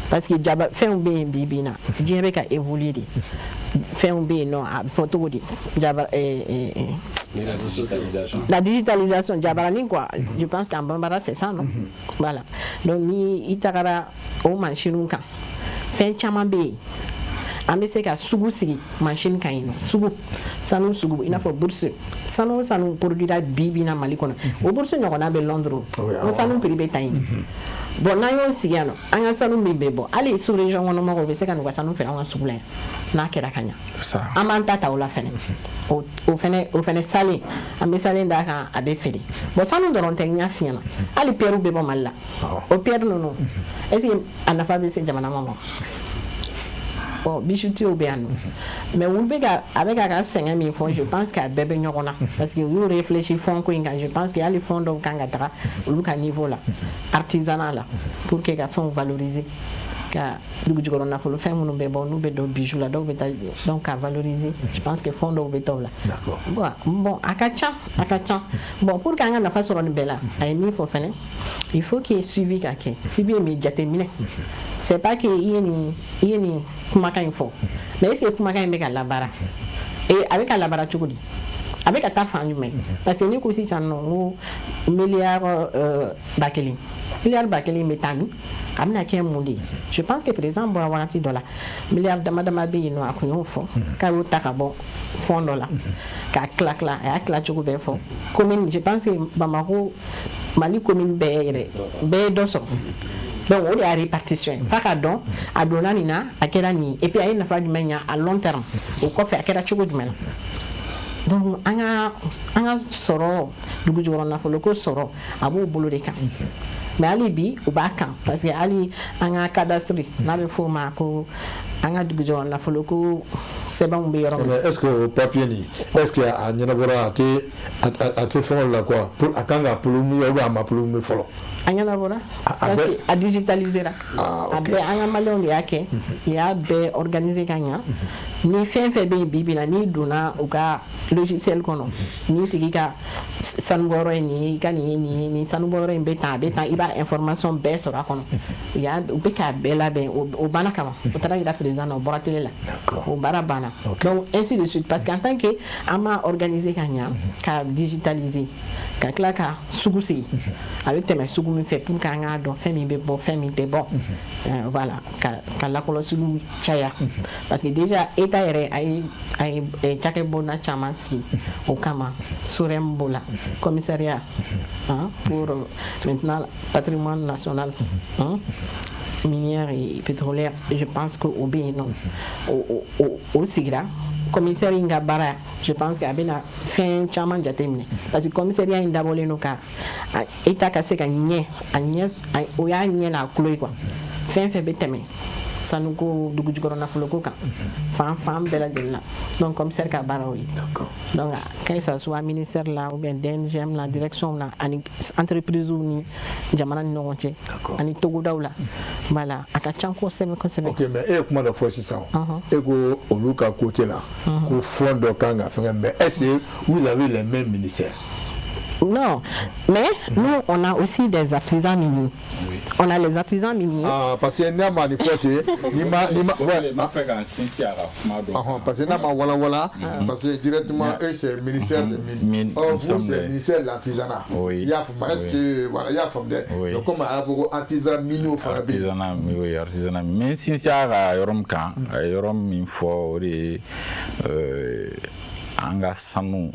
parce que jaba fɛnw bɛ yen. Bi bi in na, diɲɛ bɛ ka évoluer de. Fɛnw bɛ yen nɔ, a bɛ fɔ cogo di, jaba la digitalisation, jabarani quoi. Je pense qu'en bambara c'est ça, non? Voilà. Donc ni i tagara o machine kan, fɛn caman bɛ yen. An bɛ se ka sugu sigi machine kan yen nɔ, sugu, sanu sugu, i n'a fɔ bourse. Sanu o sanu produira bi bi in na Mali kɔnɔ, o bourse ɲɔgɔnna bɛ Londres. O sanu prix bɛ ta yen. Bon, n'an y'o sigi yan nɔ, an ka sanu min bɛ bɔ, hali sous région kɔnɔ mɔgɔw bɛ se ka n'u ka sanu feere an ka sugu la yan. N'a kɛra ka ɲa, an b'an ta ta o la fɛnɛ. O fɛnɛ salen, an bɛ salen d'a kan, a bɛ feere. Bon, sanu dɔrɔn tɛ, n y'a f'i ɲɛna, hali pierre bɛ bɔ Mali la. O pierre ninnu, est ce que a nafa bɛ se jamana ma? Bon, bijoutiers bɛ yan nɔ, mais olu bɛ ka, a bɛ k'a ka sɛgɛn min fɔ, je pense que a bɛɛ bɛ ɲɔgɔn na, parce que u y'u réfléchi fond ko in kan. Je pense que hali fond dɔw kan ka taga olu ka niveau la, artisanat la, pour que ka fɛnw valoriser, ka dugujukɔrɔ nafolo fɛn minnu bɛ bɔ, n'u bɛ don bijou la, dɔw bɛ taa, donc ka valoriser. Je pense que fond dɔw bɛ taa o la. Bon, a ka ca, a ka ca. Bon, pour que an ka nafa sɔrɔ nin bɛɛ la, a ye min fɔ fɛnɛ, il faut que suivi ka kɛ. Suivi ye min jateminɛ, c'est pas que i ye nin kumakan in fɔ, mais est ce que kumakan in bɛ ka labaara? Et a bɛ ka labaara cogo di? A bɛ ka taa fan jumɛn? Parce que ne ko sisan nɔ, n ko miliyari 1000, miliyari 1000 bɛ taa min? A bɛna kɛ mun de ye? Je pense que président bɔra wagati dɔ la, miliyari dama dama bɛ yen nɔ, a kun y'o fɔ k'a y'o ta ka bɔ fond dɔ la k'a tila tila. A y'a tila cogo bɛɛ fɔ. Commune, je pense que Bamako, Mali commune bɛɛ yɛrɛ, bɛɛ ye dɔ sɔrɔ. Donc o de y'a répartition ye. F'a ka dɔn a donna nin na, a kɛra nin ye, et puis a ye nafa jumɛn ɲa à long terme, o kɔfɛ a kɛra cogo jumɛn na. Donc an ka sɔrɔ, dugujukɔrɔ nafolo ko sɔrɔ, a b'o bolo de kan. Mais hali bi u b'a kan, parce que hali an ka cadastre, n'a bɛ f'o ma ko an ka dugujukɔrɔ nafolo ko sɛbɛnw bɛ yɔrɔ min. Mais est ce que o papier nin, est ce que a ɲɛnabɔra? A tɛ fɛngɛ la quoi, pour a kan ka promulguer ou bien a ma promulguer fɔlɔ? A ɲɛnabɔra, parce que a digitalisera. A bɛɛ, an ka maliyɛnw de y'a kɛ, u y'a bɛɛ organiser ka ɲa. Ni fɛn fɛn bɛ yen bi bi in na, n'i donna u ka logiciel kɔnɔ, ni tigi ka sanubɔyɔrɔ ye nin ye, i ka nin ye nin ye, nin sanubɔyɔrɔ in bɛ tan, a bɛ tan, i b'a information bɛɛ sɔrɔ a kɔnɔ. U bɛ k'a bɛɛ labɛn. O banna kama, o taara yira président na, o bɔra télé la, o baara banna. Donc ainsi de suite, parce que en tant que an m'a organiser ka ɲa, ka digitaliser, ka tila ka sugu sigi, a bɛ tɛmɛ sugu min fɛ, pour que an k'a dɔn fɛn min bɛ bɔ, fɛn min tɛ bɔ. Voilà, ka lakɔlɔsiliw caya, parce que déjà état yɛrɛ a ye cakɛbonda caman sigi o kama. SOREM b'o la, commissariat, hein, pour maintenant patrimoine national, hein, minière et pétrolière. Je pense que o bɛ yen nɔ, o sigira. Commissaire in ka baara, je pense que a bɛna fɛn caman jateminɛ, parce que commissariat in dabɔlen don ka état ka se ka ɲɛ a ɲɛ, o y'a ɲɛ n'a tulo ye quoi, fɛn fɛn bɛ tɛmɛ sanuko, dugujukɔrɔ nafoloko kan, fan fan bɛɛ lajɛlen na. Donc commissaire ka baara o ye. Donc que ça soit ministère la ou bien DNGM la, direction la, ani entreprise ni jamana ni ɲɔgɔn cɛ, ani togodaw la. Voilà, a ka ca kosɛbɛ kosɛbɛ. Ok, mais e ye kuma dɔ fɔ sisan, e ko olu ka côté la, ko fond dɔ kan ka fɛngɛ, mais est-ce que vous avez les mêmes ministères? Non, mais nous, on a aussi des artisans miniers. Oui. On a les artisans miniers. Ah, parce que n'a ma nin fɔ ten, ni ma ouais. N b'a fɛ ka n sinsin a ka kuma dɔ kan. Parce que n'a ma walawala, parce que directement, eux, c'est ministère des mines. Or, vous, c'est ministère de l'artisanat. Oui. I y'a faamu? Est-ce que, voilà, i y'a faamu dɛ? Oui. Donc comme a y'a fɔ ko artisan miniers fana bɛ yen. Artisanat, oui, artisanat. N bɛ n sinsin a ka yɔrɔ min kan, a ye yɔrɔ min fɔ, o de ye an ka sanu.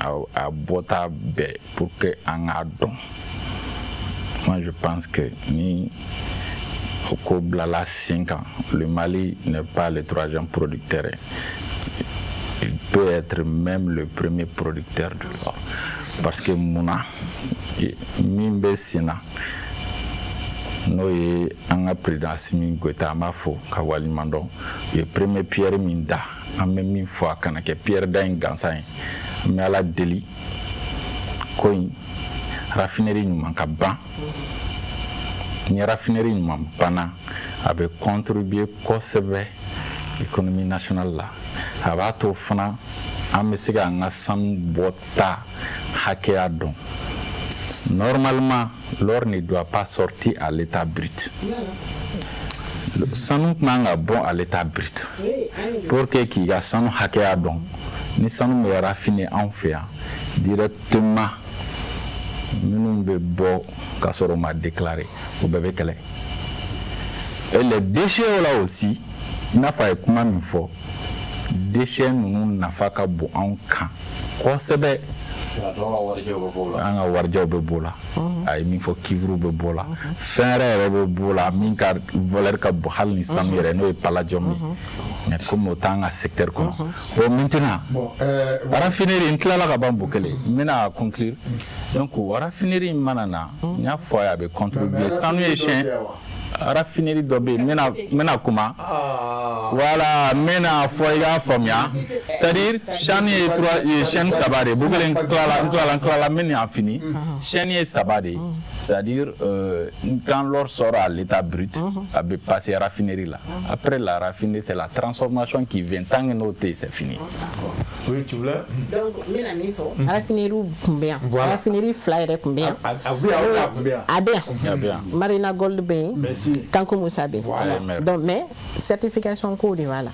A bɔta bɛɛ pour que an k'a dɔn. Moi, je pense que ni o ko bilala sen kan, le Mali n'est pas le troisième producteur, il peut être même le premier producteur de l'or, parce que munna, min bɛ sen na, n'o ye an ka président Assimi Goïta, an b'a fɔ ka waleɲuman dɔn, u ye premier pierre min da, an bɛ min fɔ, a kana kɛ pierre da in gansan ye. An bɛ Ala deli ko in raffinerie ɲuman ka ban. Ni raffinerie ɲuman banna, a bɛ contribuer kosɛbɛ économie nationale la. A b'a to fana an bɛ se k'an ka sanu bɔta hakɛya dɔn. Normalement, l'or ne doit pas sortir à l'état brut. Sanu man ka bɔ à l'état brut pour que k'i ka sanu hakɛya dɔn. Ni sanu bɛ raffiner anw fɛ yan directement, minnu bɛ bɔ ka sɔrɔ u ma déclarer, o bɛɛ bɛ kɛlɛ. Et les déchets là aussi, i n'a fɔ a ye kuma min fɔ, déchets ninnu nafa ka bon anw kan kosɛbɛ. An ka warijɛw bɛ b'o la. A ye min fɔ, cuivre bɛ b'o la, fɛn wɛrɛ yɛrɛ bɛ b'o la min ka valeur ka bon hali ni sanu yɛrɛ, n'o ye palladium ye. Mais comme o t'an ka secteur kɔnɔ. Bon, maintenant, raffinerie, n tilala ka ban. Bukele, n bɛna conclure. Donc raffinerie mana na, n y'a fɔ a ye, a bɛ contribuer. Sanu ye chaîne, raffinerie dɔ bɛ yen, n bɛna kuma. Voilà, n bɛna fɔ i k'a faamuya. C'est à dire chaîne ye trois ye, chaîne saba de ye. Bukele, n tilala, n tilala, n tilala, n bɛna fini. Chaîne ye saba de ye, c'est à dire quand l'or sort à l'état brut, a bɛ passer raffinerie la. Après la raffinerie, c'est la transformation qui vient. Tant que n'o tɛ yen, c'est fini. Oui, tu voulais. Donc n bɛna min fɔ, raffinerie tun bɛ yan, raffinerie fila yɛrɛ tun bɛ yan. A bɛ yan, a tun bɛ yan. A bɛ yan. A bɛ yan. Marina Gold bɛ yen. Merci. Kanko Musa bɛ yen. Voilà. Donc mais certification ko de b'a la,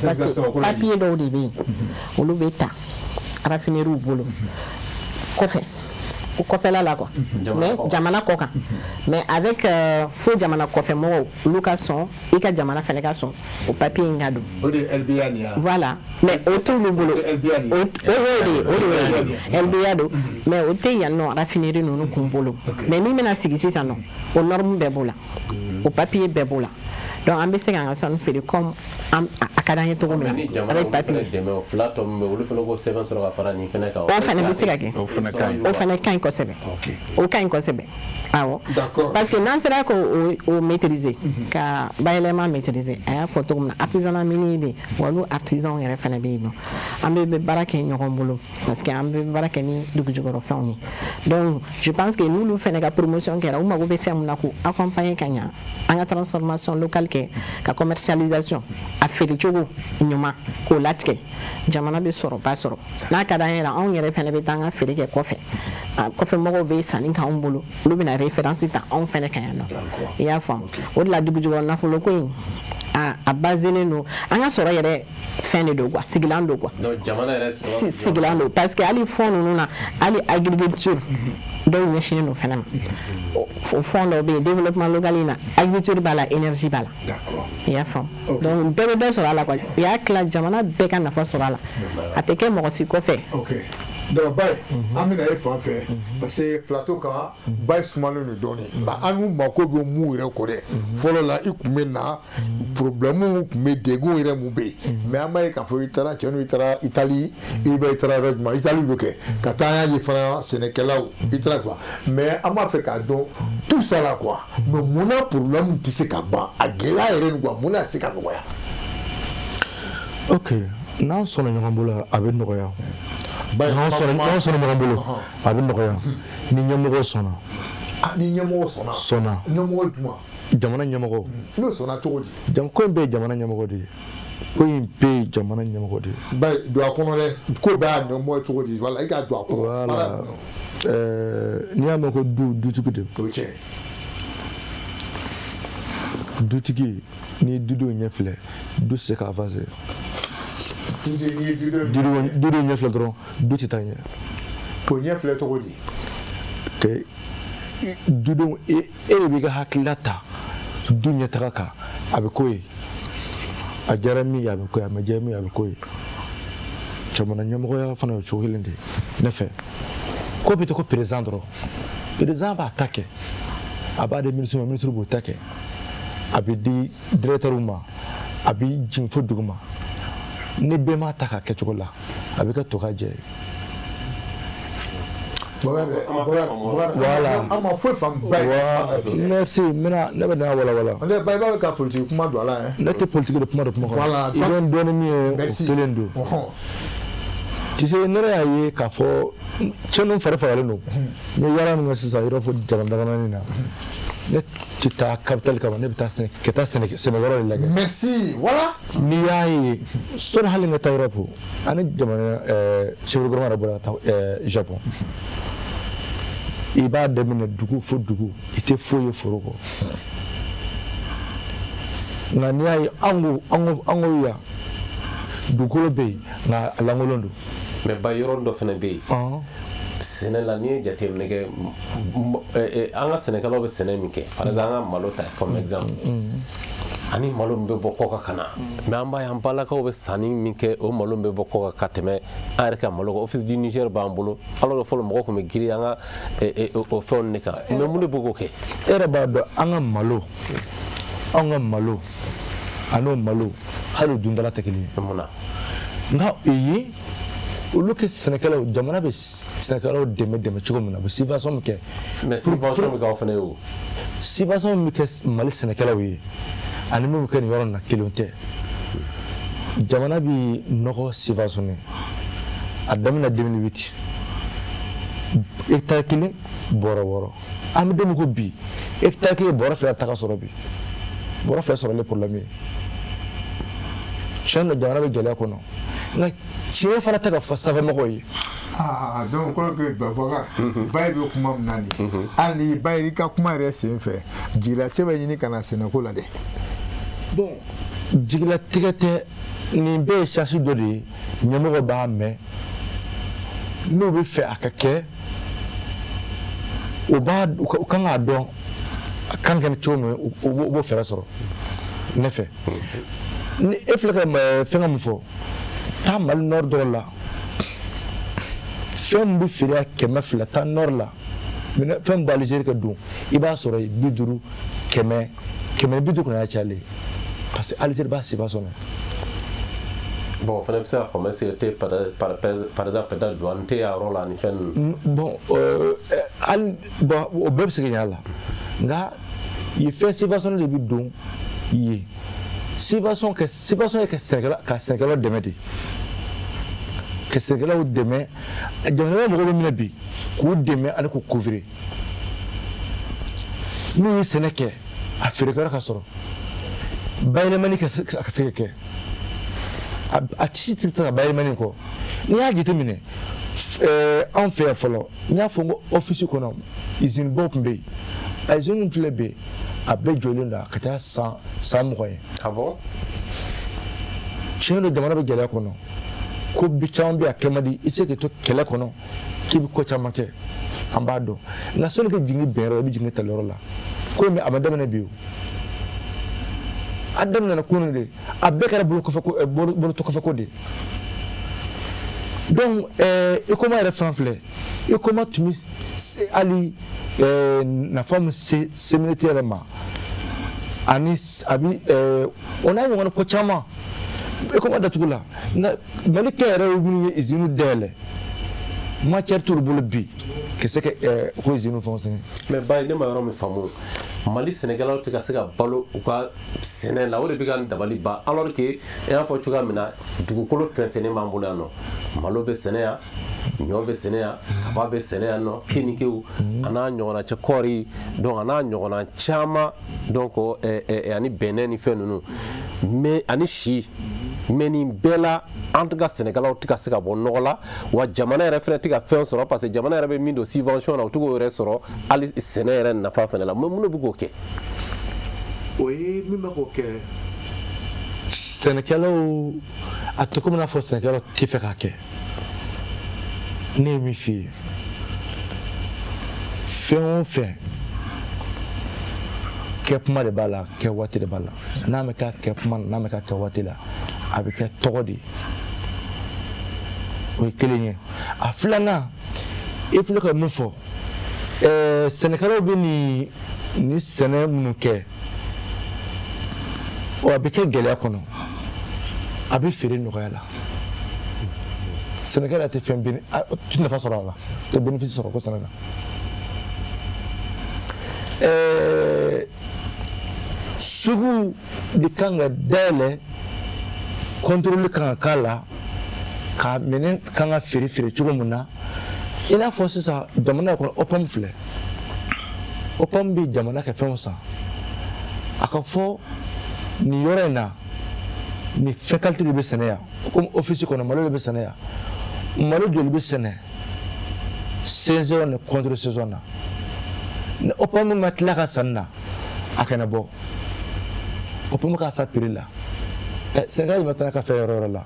parce que papier dɔw de bɛ yen, olu bɛ ta raffinerie bolo kɔfɛ, o kɔfɛla la quoi, mais jamana kɔ kan. Mais avec fo jamana kɔfɛ mɔgɔw, olu ka sɔn, i ka jamana fɛnɛ ka sɔn o papier in ka don. O de ye LBA nin ye. Voilà, mais o t'olu bolo. LBA nin. O de ye LBA don, mais o tɛ yan nɔ raffinerie ninnu kun bolo. Mais min bɛna sigi sisan nɔ, o norme bɛɛ b'o la, o papier bɛɛ b'o la. Donc an bɛ se k'an ka sanu feere comme a ka d'an ye cogo min na avec papier. Dɛmɛ o fila tɔ min bɛ, olu fana k'o sɛbɛn sɔrɔ ka fara nin fana kan. O fana bɛ se ka kɛ. O fana ka ɲi. O fana ka ɲi kosɛbɛ. O ka ɲi kosɛbɛ, awɔ. Parce que n'an sera k'o o maîtriser, ka bayɛlɛma maîtriser, a y'a fɔ cogo min na, artisanat minier bɛ yen wa, olu artisanw yɛrɛ fana bɛ yen nɔ. An bɛ baara kɛ ɲɔgɔn bolo parce que an bɛ baara kɛ ni dugujukɔrɔfɛnw ye. Donc je pense que n'olu fana ka promotion kɛra, u mago bɛ fɛn min na k'u accompagner ka ɲa, an ka transformation locale kɛ, ka commercialisation, a feere cogo ɲuman k'o latigɛ, jamana bɛ sɔrɔba sɔrɔ. N'a ka d'an yɛrɛ, anw yɛrɛ fana bɛ taa an ka feere kɛ kɔfɛ, kɔfɛ mɔgɔw bɛ sanni k'anw bolo, olu bɛna référence ta anw fana kan yan nɔ. I y'a faamu? O de la dugujukɔrɔ nafolo ko in, a baselen don an ka sɔrɔ yɛrɛ fɛn de don quoi, sigilan don quoi. Donc jamana yɛrɛ sɔrɔ. Sigilan don, parce que hali fonds ninnu na, hali agriculture dɔw ɲɛsinnen don fɛnɛ ma. O fonds dɔw bɛ yen, développement local in na, agriculture b'a la, énergie b'a la. I y'a faamu? Donc bɛɛ bɛ dɔ sɔrɔ a la quoi. U y'a tila, jamana bɛɛ ka nafa sɔrɔ a la, a tɛ kɛ mɔgɔ si kɔfɛ. Ok, donc Baye, an bɛna e fan fɛ parce que plateau kan, Baye sumalen don dɔɔni. Nka an n'u mako bɛ mun yɛrɛ kɔ dɛ, fɔlɔ la i tun bɛ na, problème tun bɛ, degun yɛrɛ mun bɛ yen. Mais an b'a ye k'a fɔ i taara cɛ n'u, i taara Italie, i bɛ i taara yɔrɔ jumɛn, Italie bɛ kɛ ka taa, an y'a ye fana sɛnɛkɛlaw, i taara quoi. Mais an b'a fɛ k'a dɔn tout ça là quoi, mais munna problème tɛ se ka ban, a gɛlɛya yɛrɛ nin quoi, munna a tɛ se ka nɔgɔya? Ok, n'an sɔnna ɲɔgɔn bolo, a bɛ nɔgɔya. N'an sɔnna ɲɔgɔn bolo, a bɛ nɔgɔya ni ɲɛmɔgɔ sɔnna. Ah, ni ɲɛmɔgɔ sɔnna. Sɔnna. Ɲɛmɔgɔ jumɛn? Jamana ɲɛmɔgɔ. N'o sɔnna cogo di? Jam ko in bɛɛ ye jamana ɲɛmɔgɔ de ye, ko in bɛɛ ye jamana ɲɛmɔgɔ de ye. Bayi, don a kɔnɔ dɛ, ko bɛɛ y'a ɲɛmɔgɔ cogo di? Voilà, i k'a don a kɔnɔ. Voilà, n'i y'a mɛn ko du, dutigi de. O tiɲɛ. Dutigi, n'i ye dudenw ɲɛ filɛ, du tɛ se ka avancer. Dudenw ɲɛ filɛ dɔrɔn, du tɛ taa ɲɛ. K'o ɲɛ filɛ cogo di? Tɛ dudenw, e de b'i ka hakilila ta du ɲɛtaga kan, a bɛ k'o ye. A diyara min ye, a bɛ k'o ye. A ma diya min ye, a bɛ k'o ye. Jamana ɲɛmɔgɔya fana ye cogo kelen de ye ne fɛ. Ko bɛ tɛ ko président dɔrɔn, président b'a ta kɛ, a b'a di ministre ma, ministre b'o ta kɛ, a bɛ di directeur ma, a bɛ jigin fo dugu ma. Ni bɛɛ m'a ta k'a kɛcogo la, a bɛ kɛ to ka jɛ ye. Voilà. An ma foyi faamu ba ye. Merci, n bɛna ne bɛ n'a walawala. Ne ba, i b'a ka politique kuma don a la hein. Ne tɛ politique de kuma don kuma kɔnɔ. Voilà. I bɛ n dɔn ni min ye, o Merci. kelen don. Tu sais, ne yɛrɛ y'a ye k'a fɔ cɛ ninnu fari fagalen don. N ye yaala min kɛ sisan yɔrɔ fo jamana damadamanin na. Ne tɛ taa capitale kama, ne bɛ taa sɛnɛ ka taa sɛnɛ sɛnɛyɔrɔ de lajɛ. Merci, voilà. N'i y'a ye sɔnni hali n ka taa Europe, ani jamana chef de gouvernement yɛrɛ bɔra ka taa Japon. I b'a daminɛ dugu fo dugu, i tɛ foyi ye foro kɔ. Nka n'i y'a ye an ko yan dugukolo bɛ yen, nka a lankolon don. Mais ba, yɔrɔ dɔ fana bɛ yen sɛnɛ la, n'i ye jateminɛ kɛ, an ka sɛnɛkɛlaw bɛ sɛnɛ min kɛ, par exemple an ka malo ta comme exemple, ani malo min bɛ bɔ kɔkan ka na, mais an b'a ye an balakaw bɛ sanni min kɛ, o malo min bɛ bɔ kɔkan ka tɛmɛ an yɛrɛ ka malo kan. Office du Niger b'an bolo, alors que fɔlɔ mɔgɔw tun bɛ girin an ka o fɛnw de kan. Mais mun de bɛ k'o kɛ? E yɛrɛ b'a dɔn, an ka malo, anw ka malo an'o malo hali o dundala tɛ kelen ye. Mun na? Nka yen olu kɛ sɛnɛkɛlaw, jamana bɛ sɛnɛkɛlaw dɛmɛ cogo min na, a bɛ subvention min kɛ. Mais subvention bɛ k'aw fana ye o. Subvention min bɛ kɛ Mali sɛnɛkɛlaw ye ani min bɛ kɛ nin yɔrɔ in na, kelen tɛ. Jamana bɛ nɔgɔ subventionné a daminɛ 2008, hectare kelen bɔrɔ 6. An bɛ don min ko bi, hectare kelen bɔrɔ 2 ta ka sɔrɔ bi, bɔrɔ 2 sɔrɔlen problème ye. Tiɲɛ don, jamana bɛ gɛlɛya kɔnɔ, nka tiɲɛ fana tɛ ka fɔ sanfɛmɔgɔw ye. Ah, donc kɔrɔ que Babacar ba bɛ kuma min na nin, hali ni ba i ka kuma yɛrɛ sen fɛ, jigilatigɛ bɛ ɲini ka na sɛnɛko la dɛ. Bon, jigilatigɛ tɛ, nin bɛɛ ye chance dɔ de ye. Ɲɛmɔgɔ b'a mɛn, n'u bɛ fɛ a ka kɛ, u b'a u kan k'a dɔn a kan ka kɛ cogo min, u b'o fɛɛrɛ sɔrɔ ne fɛ. Ni e filɛ ka fɛngɛ min fɔ, taa Mali nord dɔrɔn la, fɛn min bɛ feere a 200, taa nord la, fɛn min bɛ Algérie ka don, i b'a sɔrɔ yen 50, 100, 150 kɔni y'a cayalen, parce que Algérie b'a subventionné. Bon, o fana bɛ se ka faamu, est-ce que tɛ par exemple peut-être douane tɛ a yɔrɔ la ani fɛn ninnu. Bon, hali bon, o bɛɛ bɛ se ka ɲɛ a la, nka yen fɛn subventionné de bɛ don yen. Subvention kɛ, subvention ye ka sɛnɛkɛlaw dɛmɛ de, ka sɛnɛkɛlaw dɛmɛ. Jamana mɔgɔw bɛ minɛ bi k'u dɛmɛ ani k'u couvrir. N'u ye sɛnɛ kɛ, a feerekɛyɔrɔ ka sɔrɔ, bayɛlɛmani ka se ka kɛ, a ti se ka bayɛlɛmani kɔ. N'i y'a jateminɛ anw fɛ yan fɔlɔ, n y'a fɔ n ko office kɔnɔ usine baw tun bɛ yen, a usine min filɛ bi, a bɛɛ jɔlen don ka taa san 20 ye. Ah bon? Tiɲɛ don, jamana bɛ gɛlɛya kɔnɔ, ko bi caman bɛ a kɛ man di, i tɛ se k'i to kɛlɛ kɔnɔ k'i bɛ ko caman kɛ, an b'a dɔn. Nka sɔnni ka jigin bɛn yɔrɔ, i bɛ jigin tali yɔrɔ la. Ko min a ma daminɛ bi o, a daminɛna kunun de, a bɛɛ kɛra bolo kɔfɛ ko, bolo kɔfɛ ko de. Donc Ecoma yɛrɛ fana filɛ, Ecoma tun bɛ hali nafa min se CMDT yɛrɛ ma, ani a bɛ o n'a ɲɔgɔnna ko caman. Ecoma datugu la, nka Mali kɛ yɛrɛ ye minnu ye usine dayɛlɛ, matière t'olu bolo bi ka se ka ko usine fonctionner. Mais ba, ne ma yɔrɔ min faamu, Mali sɛnɛkɛlaw tɛ ka se ka balo u ka sɛnɛ la, o de bɛ ka n dabali ban, alors que i y'a fɔ cogoya min na, dugukolo fɛnsɛnnen b'an bolo yan nɔ, malo bɛ sɛnɛ yan, ɲɔ bɛ sɛnɛ yan, kaba bɛ sɛnɛ yan nɔ, keninkew a n'a ɲɔgɔnna cɛ, kɔɔri donc a n'a ɲɔgɔnna caman, donc ani bɛnɛ ni fɛn ninnu, mais ani si. Mais nin bɛɛ la, an ka sɛnɛkɛlaw tɛ ka se ka bɔ nɔgɔ la, wa jamana yɛrɛ fɛnɛ tɛ ka fɛn sɔrɔ, parce que jamana yɛrɛ bɛ min don subvention na, u tɛ k'o yɛrɛ sɔrɔ hali sɛnɛ yɛrɛ nafa fɛnɛ la. Mais mun de bɛ k'o kɛ? O ye min bɛ k'o kɛ, sɛnɛkɛlaw a tɛ komi n'a fɔ sɛnɛkɛlaw tɛ fɛ k'a kɛ. Ne ye min f'i ye, fɛn o fɛn kɛ kuma de b'a la, kɛ waati de b'a la. N'a ma kɛ kuma na, n'a ma kɛ waati la, a bɛ kɛ tɔgɔ de ye. O ye kelen ye. A filanan, i filɛ ka mun fɔ, sɛnɛkɛlaw bɛ nin sɛnɛ minnu kɛ, a bɛ kɛ gɛlɛya kɔnɔ, a bɛ feere nɔgɔya la. Sɛnɛkɛla tɛ fɛn nafa sɔrɔ a la, tɛ bénéfice sɔrɔ ko sɛnɛ na. Sugu de kan ka dayɛlɛ, contrôle kan ka k'a la, ka minɛn kan ka feere cogo min na. I n'a fɔ sisan jamana kɔnɔ, OPAM filɛ, OPAM bɛ jamana kɛ fɛnw san. A ka fɔ nin yɔrɔ in na, nin fɛn qualité de bɛ sɛnɛ yan, komi office kɔnɔ malo de bɛ sɛnɛ yan, malo joli bɛ sɛnɛ saison ni contre saison na. Ni OPAM ma tila ka sanni na, a kana bɔ. OPAM k'a sa prix la. Sɛnɛkɛla bɛ taa ka fɛn yɔrɔ yɔrɔ la.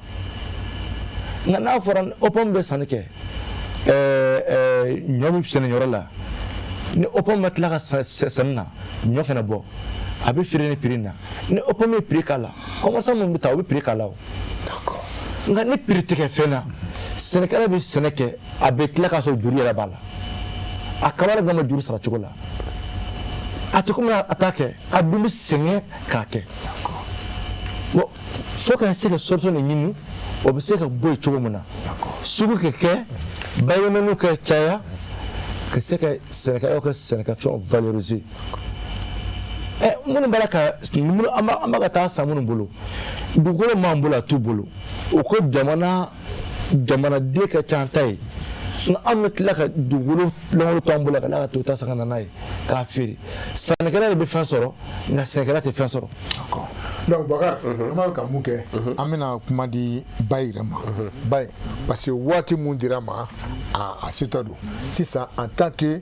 Nka n'a fɔra OPAM bɛ sanni kɛ, ɲɔ bɛ sɛnɛ yɔrɔ la, ni OPAM ma tila ka sanni na, ɲɔ kana bɔ, a bɛ feere ni prix na. Ni OPAM ye prix k'a la, commerçant minnu bɛ taa, o bɛ prix k'a la o. Nka ni prix tɛ kɛ fɛn na, sɛnɛkɛla bɛ sɛnɛ kɛ, a bɛ tila k'a sɔrɔ juru yɛrɛ b'a la. A kamana gan ma juru sara cogo la, a tɛ komi a t'a kɛ, a dun bɛ sɛgɛn k'a kɛ. Bon, fo ka se ka solution de ɲini, o bɛ se ka bɔ yen cogo min na, sugu ka kɛ, bayɛlɛmaniw ka caya, ka se ka sɛnɛkɛlaw ka sɛnɛkɛfɛnw valoriser. Minnu b'a la ka an b'a ka taa san minnu bolo, dugukolo m'an bolo, a t'u bolo. O ko jamanaden ka ca an ta ye, nka an bɛ tila ka dugukolo lankolon to an bolo ka tila ka t'o ta san ka na n'a ye k'a feere. Sɛnɛkɛla de bɛ fɛn sɔrɔ, nka sɛnɛkɛla tɛ fɛn sɔrɔ. Donc Bakari, an b'a ka mun kɛ? An bɛna kuma di Baye yɛrɛ ma. Baye, parce que waati mun dira ma, a setɔ don sisan en tant que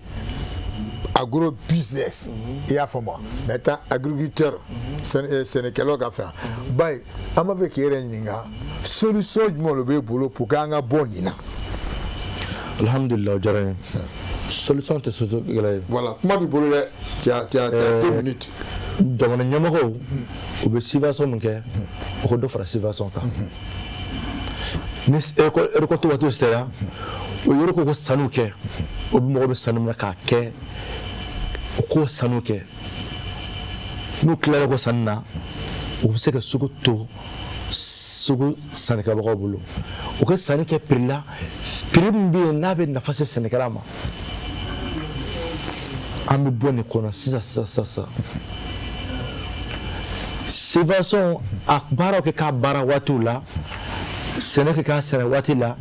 agro business, i y'a faamu, maintenant agriculteur, sɛnɛkɛlaw ka fɛn. Baye, an b'a fɛ k'e yɛrɛ ɲininka, solution jumɛn de b'e bolo pour que an ka bɔ nin na? Alhamdulillah, o diyara n ye. Solution tɛ solution gɛlɛya ye. Voilà, kuma b'i bolo dɛ, tu as 2 minutes. Jamana ɲɛmɔgɔw, u bɛ subvention min kɛ, u ka dɔ fara subvention kan. Ni récolte waati sera, o yɔrɔ ko sanu kɛ, o bɛ mɔgɔ bɛ sanu minɛ k'a kɛ, u k'o sanu kɛ. N'u tilara ko sanu na, u bɛ se ka sugu to sugu sannikɛbagaw bolo, u ka sanni kɛ prix la, prix min bɛ yen n'a bɛ nafa se sɛnɛkɛla ma. An bɛ bɔ nin kɔnɔ sisan sisan sisan. Subvention, a baaraw kɛ k'a baara waatiw la, sɛnɛ kɛ k'a sɛnɛ waati la,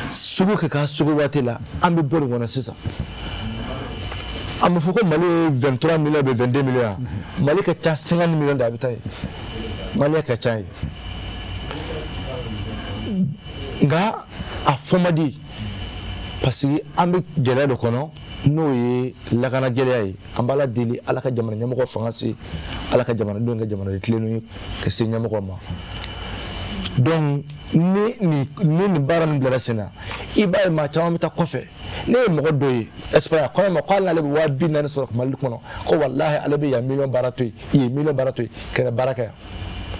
sugu kɛ k'a sugu waati la, an bɛ bɔ nin kɔnɔ sisan. An bɛ fɔ ko Mali ye 23 millions bɛ 22 millions, Mali ka ca 50 millions de habitants ye, Mali ka ca ye. Nka a fɔ man di, parce que an bɛ gɛlɛya dɔ kɔnɔ, n'o ye lakana gɛlɛya ye. An b'Ala deli, Ala ka jamana ɲɛmɔgɔ fanga se, Ala ka jamanadenw kɛ jamana tilenni ye ka se ɲɛmɔgɔ ma. Donc ni nin baara nin bilara sen na, i b'a ye maa caman bɛ taa kɔfɛ. Ne ye mɔgɔ dɔ ye Espagne, a ko ne ma ko hali n'ale bɛ 40.000 sɔrɔ Mali kɔnɔ, ko walahi ale bɛ yan miliyɔn baara to yen, yen miliyɔn baara to yen, ka na baara kɛ yan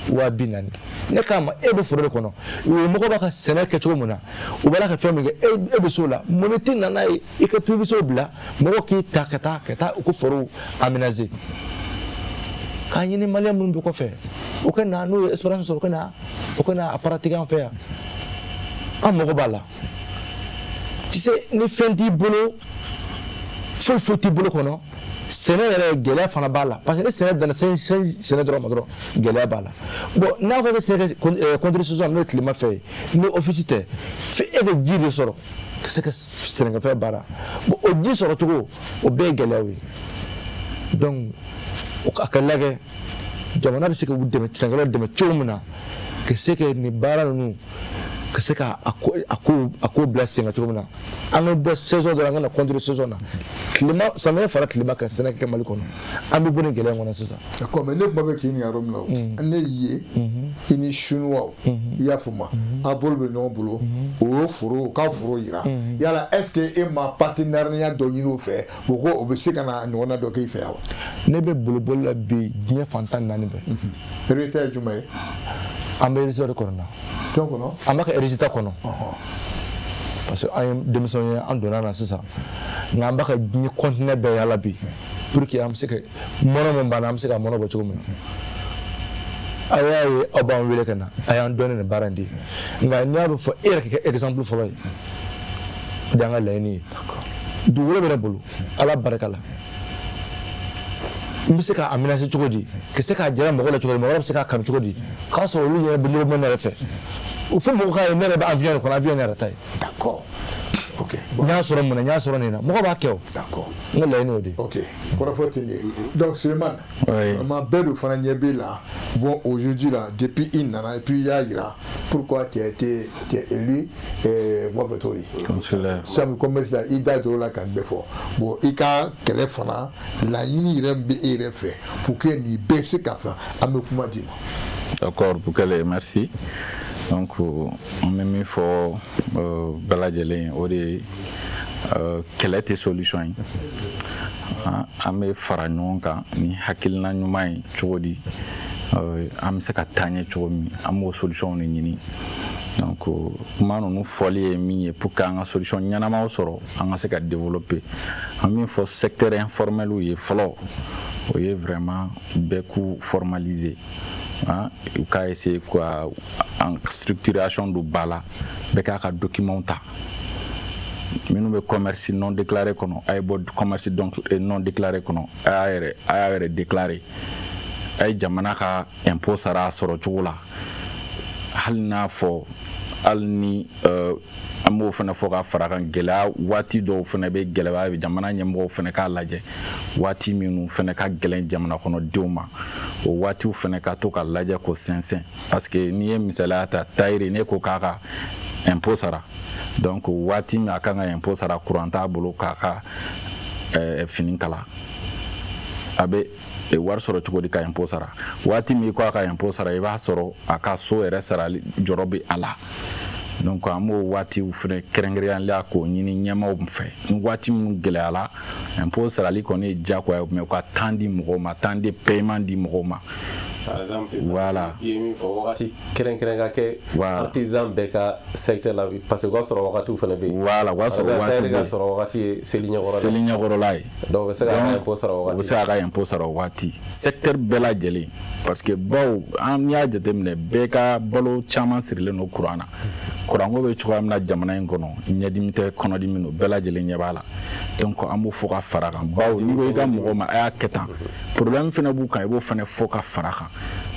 40.000. Ne k'a ma, e bɛ foro de kɔnɔ, o ye mɔgɔ b'a ka sɛnɛ kɛ cogo min na, u b'a la ka fɛn min kɛ, e bɛ s'o la, mun tɛ na n'a ye i ka publicité bila, mɔgɔw k'i ta ka taa u ka forow aménager, k'a ɲini maliyɛn minnu bɛ kɔfɛ, u ka na n'u ye expérience sɔrɔ, u ka na a pratiquer an fɛ yan. An mago b'a la. Tu sais, ni fɛn t'i bolo, foyi foyi t'i bolo kɔnɔ, sɛnɛ yɛrɛ gɛlɛya fana b'a la, parce que ni sɛnɛ danna sɛnɛ dɔrɔn ma dɔrɔn, gɛlɛya b'a la. Bon, n'a fɔ ko sɛnɛ kɛ contre saison, n'o ye tilema fɛ ye, ni office tɛ, fo e ka ji de sɔrɔ ka se ka sɛnɛkɛfɛn baara. Bon, o ji sɔrɔ cogo, o bɛɛ ye gɛlɛyaw ye. Donc a ka lajɛ jamana bɛ se ka u dɛmɛ, sɛnɛkɛlaw dɛmɛ cogo min na, ka se ka nin baara ninnu, ka se ka a ko bila sen kan cogo min na, an ka bɔ saison dɔ la, an ka na contre saison na, tilema samiya fara tilema kan, sɛnɛ kɛ Mali kɔnɔ, an bɛ bɔ nin gɛlɛya in kɔnɔ sisan. D'accord, mais ne kuma bɛ k'i ɲininka yɔrɔ min na, o ne ye i ni chinois, i y'a faamu, a bolo bɛ ɲɔgɔn bolo, o y'o foro, o ka foro yira yala, est ce que e ma partenariat dɔ ɲini o fɛ, o ko o bɛ se ka na ɲɔgɔnna dɔ k'i fɛ yan wa? Ne bɛ boliboli la bi diɲɛ fan 14 bɛɛ. Résultat ye jumɛn ye? An bɛ résultat de kɔnɔ na. Jɔn kɔnɔ? An b'a ka résultat kɔnɔ. Parce que an ye denmisɛnw ye, an donna na sisan, nka an b'a ka diɲɛ continent bɛɛ yala bi pour que an bɛ se ka mɔnɔ min b'an na, an bɛ se ka mɔnɔ bɔ cogo min na. A y'a ye, aw b'an wele ka na, a y'an dɔn nin baara in de ye. Nka n'i y'a bɛ fɔ, e yɛrɛ ka kɛ exemple fɔlɔ ye, o de y'an ka laɲini ye. Dugukolo bɛ ne bolo, Ala barika la, n bɛ se k'a aménager cogo di, ka se k'a jira mɔgɔw la cogo di, mɔgɔ wɛrɛ bɛ se k'a kanu cogo di, k'a sɔrɔ olu ɲɛ bɛ ne yɛrɛ fɛ. O fo mɔgɔ k'a ye ne yɛrɛ bɛ avion de kɔnɔ, avion ne yɛrɛ ta ye. D'accord. Ok. N y'a sɔrɔ mun na, n y'a sɔrɔ nin na, mɔgɔ b'a kɛ o. D'accord. N ka laɲini y'o de ye. Ok. Kɔrɔfɔ tɛ nin ye. Donc Sulemani, Oui. vraiment bɛɛ de fana ɲɛ b'e la. Bon, aujourd'hui là, depuis i nana et puis i y'a jira pourquoi tu as été tu es élu Wapɛtori. Consulaire. Sabu commerce la, i da don o la ka nin bɛɛ fɔ. Bon, i ka kɛlɛ fana laɲini yɛrɛ min bɛ e yɛrɛ fɛ pour que nin bɛɛ bɛ se ka fɛn, an bɛ kuma d'i ma. D'accord, Bukele, merci. Donc, an bɛ min fɔ bɛɛ lajɛlen ye, o de ye kɛlɛ tɛ solution ye. An bɛ fara ɲɔgɔn kan ni hakilina ɲuman ye cogo di, an bɛ se ka taa ɲɛ cogo min, an b'o solution de ɲini. Donc kuma ninnu fɔli ye min ye, pour que an ka solution ɲɛnamaw sɔrɔ, an ka se ka développer. An min fɔ secteur informel ye fɔlɔ, o ye vraiment bɛɛ k'u formaliser, hein, u k'a essayer ka en structuration don ba la, bɛɛ k'a ka document ta. Minnu bɛ commerce non déclaré kɔnɔ, a ye bɔ commerce non déclaré kɔnɔ, a y'a yɛrɛ déclaré, a ye jamana ka impôt sara a sɔrɔ cogo la. Hali n'a fɔ, hali ni an b'o fana fɔ ka fara kan, gɛlɛya waati dɔw fana bɛ, gɛlɛya bɛ jamana ɲɛmɔgɔw fana k'a lajɛ, waati minnu fana ka gɛlɛn jamana kɔnɔdenw ma, o waatiw fana ka to ka lajɛ k'o sɛnsɛn. Parce que n'i ye misaliya ta, tailleur, ne ko k'a ka impôt sara, donc waati min a kan ka impôt sara, courant t'a bolo k'a ka fini kala, a bɛ wari sɔrɔ cogo di ka impôt sara? Waati min ko a ka impôt sara, i b'a sɔrɔ a ka so yɛrɛ sarali jɔrɔ bɛ a la. Donc an b'o waatiw fɛnɛ kɛrɛnkɛrɛnnenya k'o ɲini ɲɛmaaw fɛ, ni waati minnu gɛlɛyara, impôt sarali kɔni ye diyagoya ye, mais u ka temps di mɔgɔw ma, temps de paiement di mɔgɔw ma. Par exemple sisan, Voilà. i ye min fɔ, wagati kɛrɛnkɛrɛn ka kɛ Voilà. artisan bɛɛ ka secteur la, parce que o ka sɔrɔ wagatiw fana bɛ yen. Voilà, o ka sɔrɔ Par exemple, waati tailleur bɛ ka yen. sɔrɔ wagati ye seli ɲɛkɔrɔla. Seli ɲɛkɔrɔla ye. Donc o bɛ se k'a ka impôt sara o O bɛ wagati. se k'a ka impôt sara o waati, secteur bɛɛ lajɛlen. Parce que bawo an n'i y'a jateminɛ, bɛɛ ka balo caman sirilen don courant na. Courant ko bɛ cogoya min na jamana in kɔnɔ, ɲɛdimi tɛ, kɔnɔdimi don, bɛɛ lajɛlen ɲɛ b'a la. Donc an b'o fɔ ka fara kan, bawo n'i ko i ka mɔgɔw ma a y'a kɛ tan, problème fana b'u kan, i b'o fana fɔ ka fara kan.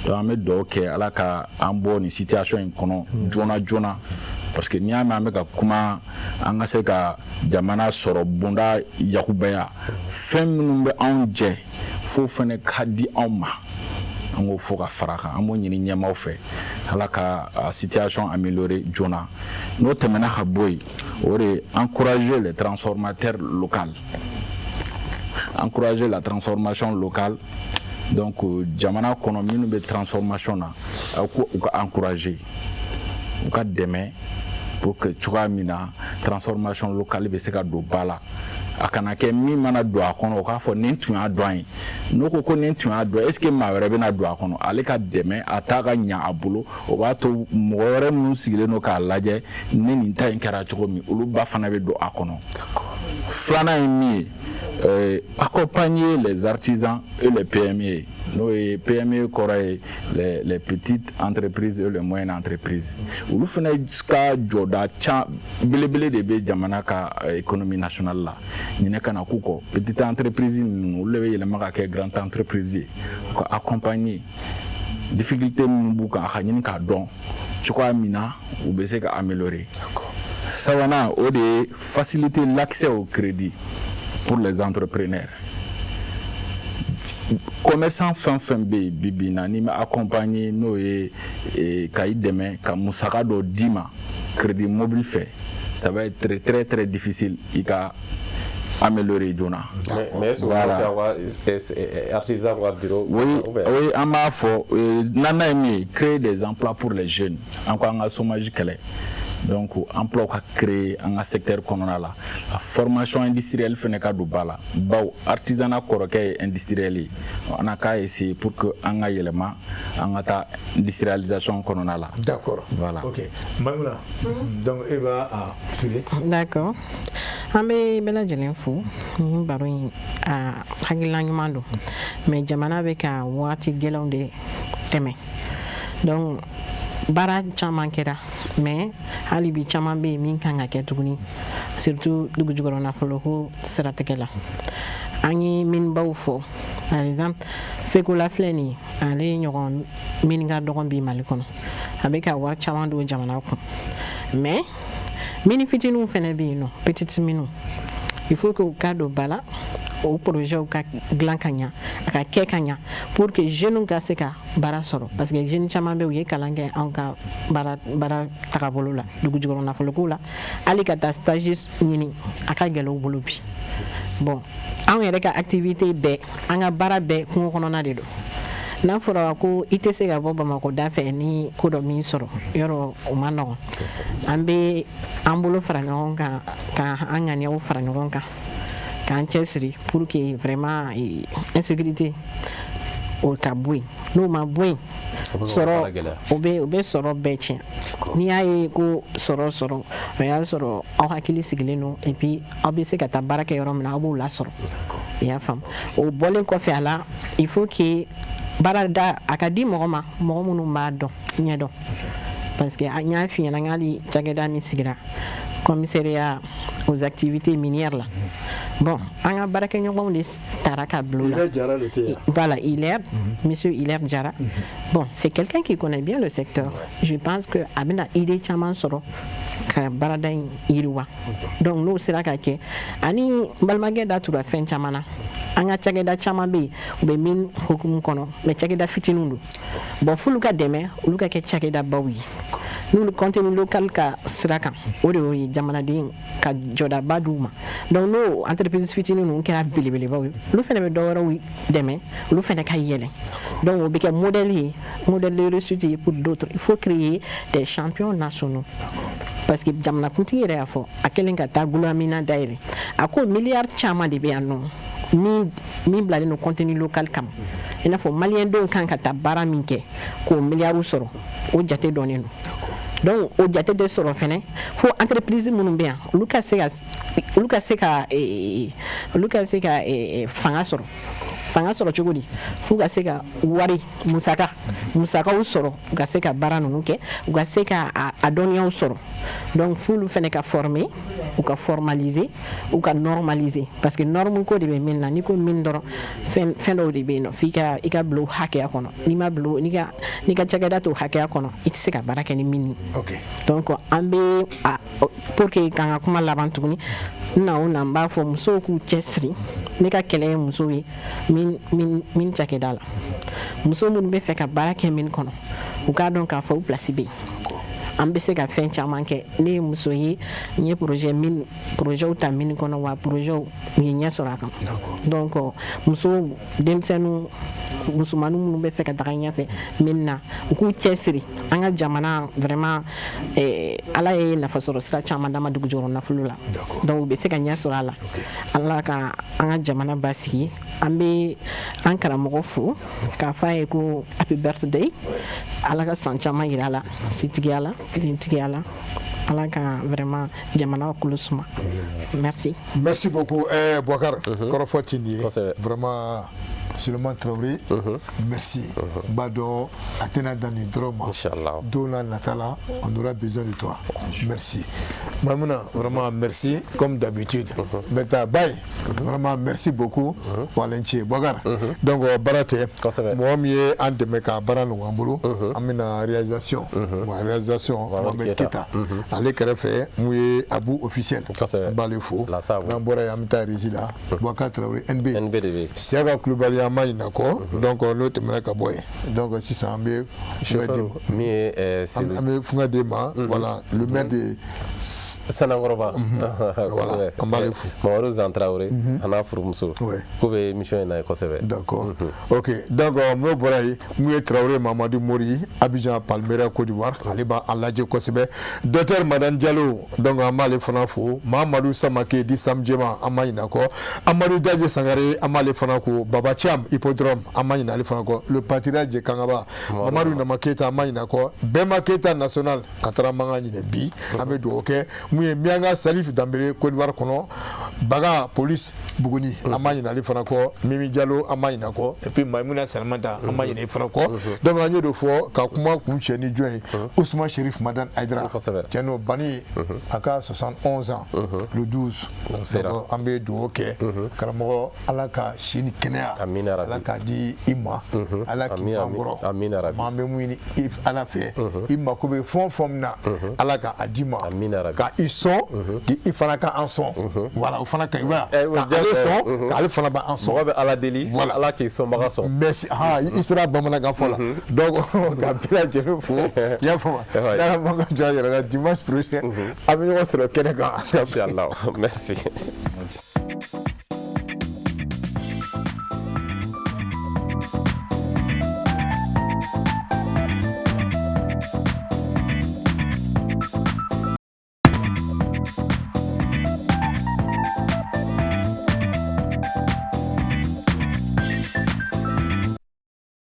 Donc an bɛ dugawu kɛ, Ala ka an bɔ nin situation in kɔnɔ joona joona. Parce que n'i y'a mɛn an bɛ ka kuma, an ka se ka jamana sɔrɔ bonda yakubaya, fɛn minnu bɛ anw jɛ, f'o fana ka di anw ma, an k'o fɔ ka fara kan. An b'o ɲini ɲɛmaaw fɛ, Ala ka a situation améliorer joona. N'o tɛmɛna ka bɔ yen, o de ye encourager les transformateurs locaux, encourager la transformation locale. Donc jamana kɔnɔ, minnu bɛ transformation na, aw ko u ka encourager, u ka dɛmɛ pour que cogoya min na transformation locale bɛ se ka don ba la. A kana kɛ min mana don a kɔnɔ, o k'a fɔ nin tun y'a dɔn ye. N'o ko ko nin tun y'a dɔn, est ce que maa wɛrɛ bɛna don a kɔnɔ? Ale ka dɛmɛ, a t'a ka ɲa a bolo, o b'a to mɔgɔ wɛrɛ minnu sigilen don k'a lajɛ ni nin ta in kɛra cogo min, olu ba fana bɛ don a kɔnɔ. Filanan ye min ye, accompagner les artisans et les PME. N'o ye PME kɔrɔ ye les petites entreprises et les moyennes entreprises. Olu fana ka jɔda ca belebele de bɛ jamana ka économie nationale la. Ɲinɛ kana k'u kɔ. Petite entreprise ninnu, olu de bɛ yɛlɛma ka kɛ grande entreprise ye. U ka accompagner, difficulté minnu b'u kan, a ka ɲini k'a dɔn cogoya min na u bɛ se ka améliorer. Sabanan, o de ye faciliter l'accès au crédit pour les entrepreneurs. Commerçant fɛn fɛn bɛ yen bi bi in na, n'i ma accompagner, n'o ye ka i dɛmɛ ka musaka dɔ d'i ma crédit mobile fɛ, ça va être très très très difficile i ka améliorer joona. Mais est-ce que Voilà. vous artisan ka bureau? Oui, ou bien? Oui, an b'a fɔ naaninan ye min ye, créer des emplois pour les jeunes. An ko an ka chômage kɛlɛ. Donc emploi ka créer an ka secteur kɔnɔna la, la formation industrielle fɛnɛ ka don ba la, bawo artisanat kɔrɔkɛ ye industriel ye. On a qu'à essayer pour que an ka yɛlɛma, an ka taa industrialisation kɔnɔna la. D'accord. Voilà. Ok, Maïmouna, donc e b'a a suivre. D'accord, an bɛ bɛɛ lajɛlen fo. Nin baro in, a hakilina ɲuman don, mais jamana bɛ ka waati gɛlɛnw de tɛmɛ. Donc baara caman kɛra, mais hali bi caman bɛ yen min kan ka kɛ tuguni, surtout dugujukɔrɔ nafoloko siratigɛ la. An ye mine baw fɔ, par exemple Fekola filɛ nin ye, ale ɲɔgɔn mine ka dɔgɔn bi Mali kɔnɔ, a bɛ ka wari caman don jamana kun. Mais mine fitininw fɛnɛ bɛ yen nɔ, petite mine, il faut que u ka don ba la, o projet ka dilan ka ɲa, a ka kɛ ka ɲa, pour que jeunes ka se ka baara sɔrɔ, parce que jeunes caman bɛ, u ye kalan kɛ anw ka baara tagabolo la, dugujukɔrɔ nafoloko la, hali ka taa stage ɲini a ka gɛlɛn u bolo bi. Bon, anw yɛrɛ ka activité bɛɛ, an ka baara bɛɛ kungo kɔnɔna de don. N'a fɔra ko i tɛ se ka bɔ Bamakɔ da fɛ ni ko dɔ min sɔrɔ yɔrɔ, o ma nɔgɔn. An bɛ an bolo fara ɲɔgɔn kan, ka an ŋaniyaw fara ɲɔgɔn kan, k'an cɛsiri pour que vraiment insécurité o ka bɔ yen. N'o ma bɔ yen, sɔrɔ o bɛ sɔrɔ bɛɛ tiɲɛ. N'i y'a ye ko sɔrɔ, o y'a sɔrɔ aw hakili sigilen don, et puis aw bɛ se ka taa baara kɛ yɔrɔ min na, aw b'o lasɔrɔ, i y'a faamu. O bɔlen kɔfɛ a la, il faut que baarada a ka di mɔgɔ ma, mɔgɔ minnu b'a dɔn ɲɛdɔn, parce que an y'a f'i ɲɛna n k'ale cakɛda min sigira, commissariat aux activités minières la, bon, an ka baarakɛɲɔgɔnw de taara ka bila o la. Hilaire Diarra de tɛ yan? Voilà, Hilaire, monsieur Hilaire Diarra. Bon, c'est quelqu'un qui connaît bien le secteur. Je pense que a bɛna idée caman sɔrɔ ka baarada in yiriwa. Donc n'o sera ka kɛ, ani n balimakɛ da tura fɛn caman na, an ka cakɛda caman bɛ yen, u bɛ min hukumu kɔnɔ, mais cakɛda fitininw don. Bon, f'olu ka dɛmɛ, olu ka kɛ cakɛdabaw ye, n'olu contenu local ka sira kan, o de y'o ye jamanaden ka jɔdaba d'u ma. Donc n'o entreprise fitinin ninnu kɛra belebelebaw ye, olu fana bɛ dɔ wɛrɛw dɛmɛ, olu fana ka yɛlɛ. Donc o bɛ kɛ modèle ye, modèle de réussite ye pour d'autres. Il faut créer des champions nationaux, parce que jamanakuntigi yɛrɛ y'a fɔ, a kɛlen ka taa Goulamina dayɛlɛ, a ko miliyari caman de bɛ yan nɔ min bilalen don contenu local kama, i n'a fɔ maliyɛndenw kan ka taa baara min kɛ k'o miliyariw sɔrɔ, o jate dɔnnen don. Donc o jate tɛ sɔrɔ fɛnɛ fo entreprise minnu bɛ yan, olu ka se ka fanga sɔrɔ. Fanga sɔrɔ cogo di? F'u ka se ka wari musakaw sɔrɔ, u ka se ka baara ninnu kɛ, u ka se ka a dɔnniyaw sɔrɔ. Donc f'olu fɛnɛ ka former, u ka formaliser, u ka normaliser, parce que norme ko de bɛ min na. N'i ko min dɔrɔn, fɛn dɔw de bɛ yen nɔ f'i ka i ka bila o hakɛya kɔnɔ. N'i ma bila, n'i ka cakɛda t'o hakɛya kɔnɔ, i tɛ se ka baara kɛ ni min ye. Donc an bɛ a pour que k'an ka kuma laban tuguni, n na o na, n b'a fɔ musow k'u cɛ siri. Ne ka kɛlɛ ye musow ye min cakɛda la, muso minnu bɛ fɛ ka baara kɛ min kɔnɔ, u k'a dɔn k'a fɔ u place bɛ yen, an bɛ se ka fɛn caman kɛ. Ne ye muso ye, n ye projet min projet ta min kɔnɔ, wa projet u ye ɲɛ sɔrɔ a kan. Donc muso, denmisɛnninw, musomaninw minnu bɛ fɛ ka taga ɲɛfɛ min na, u k'u cɛ siri. An ka jamana vraiment, Ala ye nafa sɔrɔ sira caman d'an ma dugu jukɔrɔ nafolo la, donc u bɛ se ka ɲɛ sɔrɔ a la. Ala ka an ka jamana basigi. An bɛ an karamɔgɔ fo k'a fɔ a ye ko happy birthday, Ala ka san caman yira a la, sitigiya la, dentigiya la, Ala ka vraiment jamana kolo suma. Merci. Merci beaucoup. Boubacar, kɔrɔfɔ ti nin ye. Vraiment, Suleiman Traoré, merci. N b'a dɔn a tɛna dan nin dɔrɔn ma. Inch'Allah. Don n'a nata la, on aura besoin de toi. Merci. Mamouna, vraiment merci, comme d'habitude. Maintenant, bye. Vraiment, merci beaucoup. Wala n ce Boubacar. Donc, baara tɛ. Mɔgɔ min ye an dɛmɛ ka baara nɔgɔya an bolo, an bɛna réalisation. Bon, réalisation, Mohamed Keita. Ale kɛrɛfɛ, mun ye Abu officiel. An b'ale fo. N'an bɔra yen, an bɛ taa régie la. Boubacar Traoré, NB. NB de bɛ yen. Siyaka Kulubali, an ma ɲinɛ kɔ. Donc n'o tɛmɛna ka bɔ yen, donc sisan an bɛ chauffeur min ye an bɛ fɛngɛ d'e ma. Voilà, le maire de Sanankɔrɔba. Voilà, an b'ale fo. Mamadu Zan Tarawele a n'a furumuso k'u bɛ émission in na ye kosɛbɛ. D'accord, ok. Donc n'o bɔra yen, mun ye Tarawele Mamadu Mori, Abidjan, Palmeiras, Côte d'Ivoire, ale b'an lajɛ kosɛbɛ. Docteur Madani Diallo, donc an b'ale fana fo. Mamadu Samake di Sam Jema, an ma ɲinɛ kɔ. Amadu Daje Sangare, an b'ale fana ko. Baba Thiam, Hippodrome, an ma ɲinɛ ale fana kɔ. Le patriarche de Kangaba, Mamadu Nama Keyita, an ma ɲinɛ kɔ. Bɛnba Keyita national, a taara man ka ɲinɛ bi, an bɛ dugawu kɛ. Mun ye Miyanka Salif Danbele, Côte d'Ivoire kɔnɔ, Baga police Buguni, an ma ɲinɛ ale fana kɔ. Mimi Jalo, an ma ɲinɛ kɔ. Et puis Maimuna Salamata, an ma ɲinɛ fana kɔ. Donc an y'o de fɔ ka kuma kun cɛ ni jɔn ye? Ousmane Chérif Madani Haïdara. Tiɲɛ don, Bani a ka 71 ans le 12. Donc an bɛ dugawu kɛ karamɔgɔ, Ala ka si ni kɛnɛya, Ala k'a di i ma, Ala k'i ban kɔrɔ. An bɛ mun ɲini Ala fɛ, i mako bɛ fɛn o fɛn min na, Ala ka a d'i ma, ka i sɔn, k'i fana ka an sɔn. Voilà, o fana ka ɲi, voilà, k'ale sɔn, k'ale fana b'an sɔn. Mɔgɔ bɛ Ala deli, Ala k'i sɔnbaga sɔn. Merci. Ha, i sera bamanankan fɔ la. Donc ka bɛɛ lajɛlen fo, i y'a faamu, n'Ala ma ka jɔ a yɛrɛ la, dimanche prochain an bɛ ɲɔgɔn sɔrɔ kɛnɛ kan. Inchallah, merci.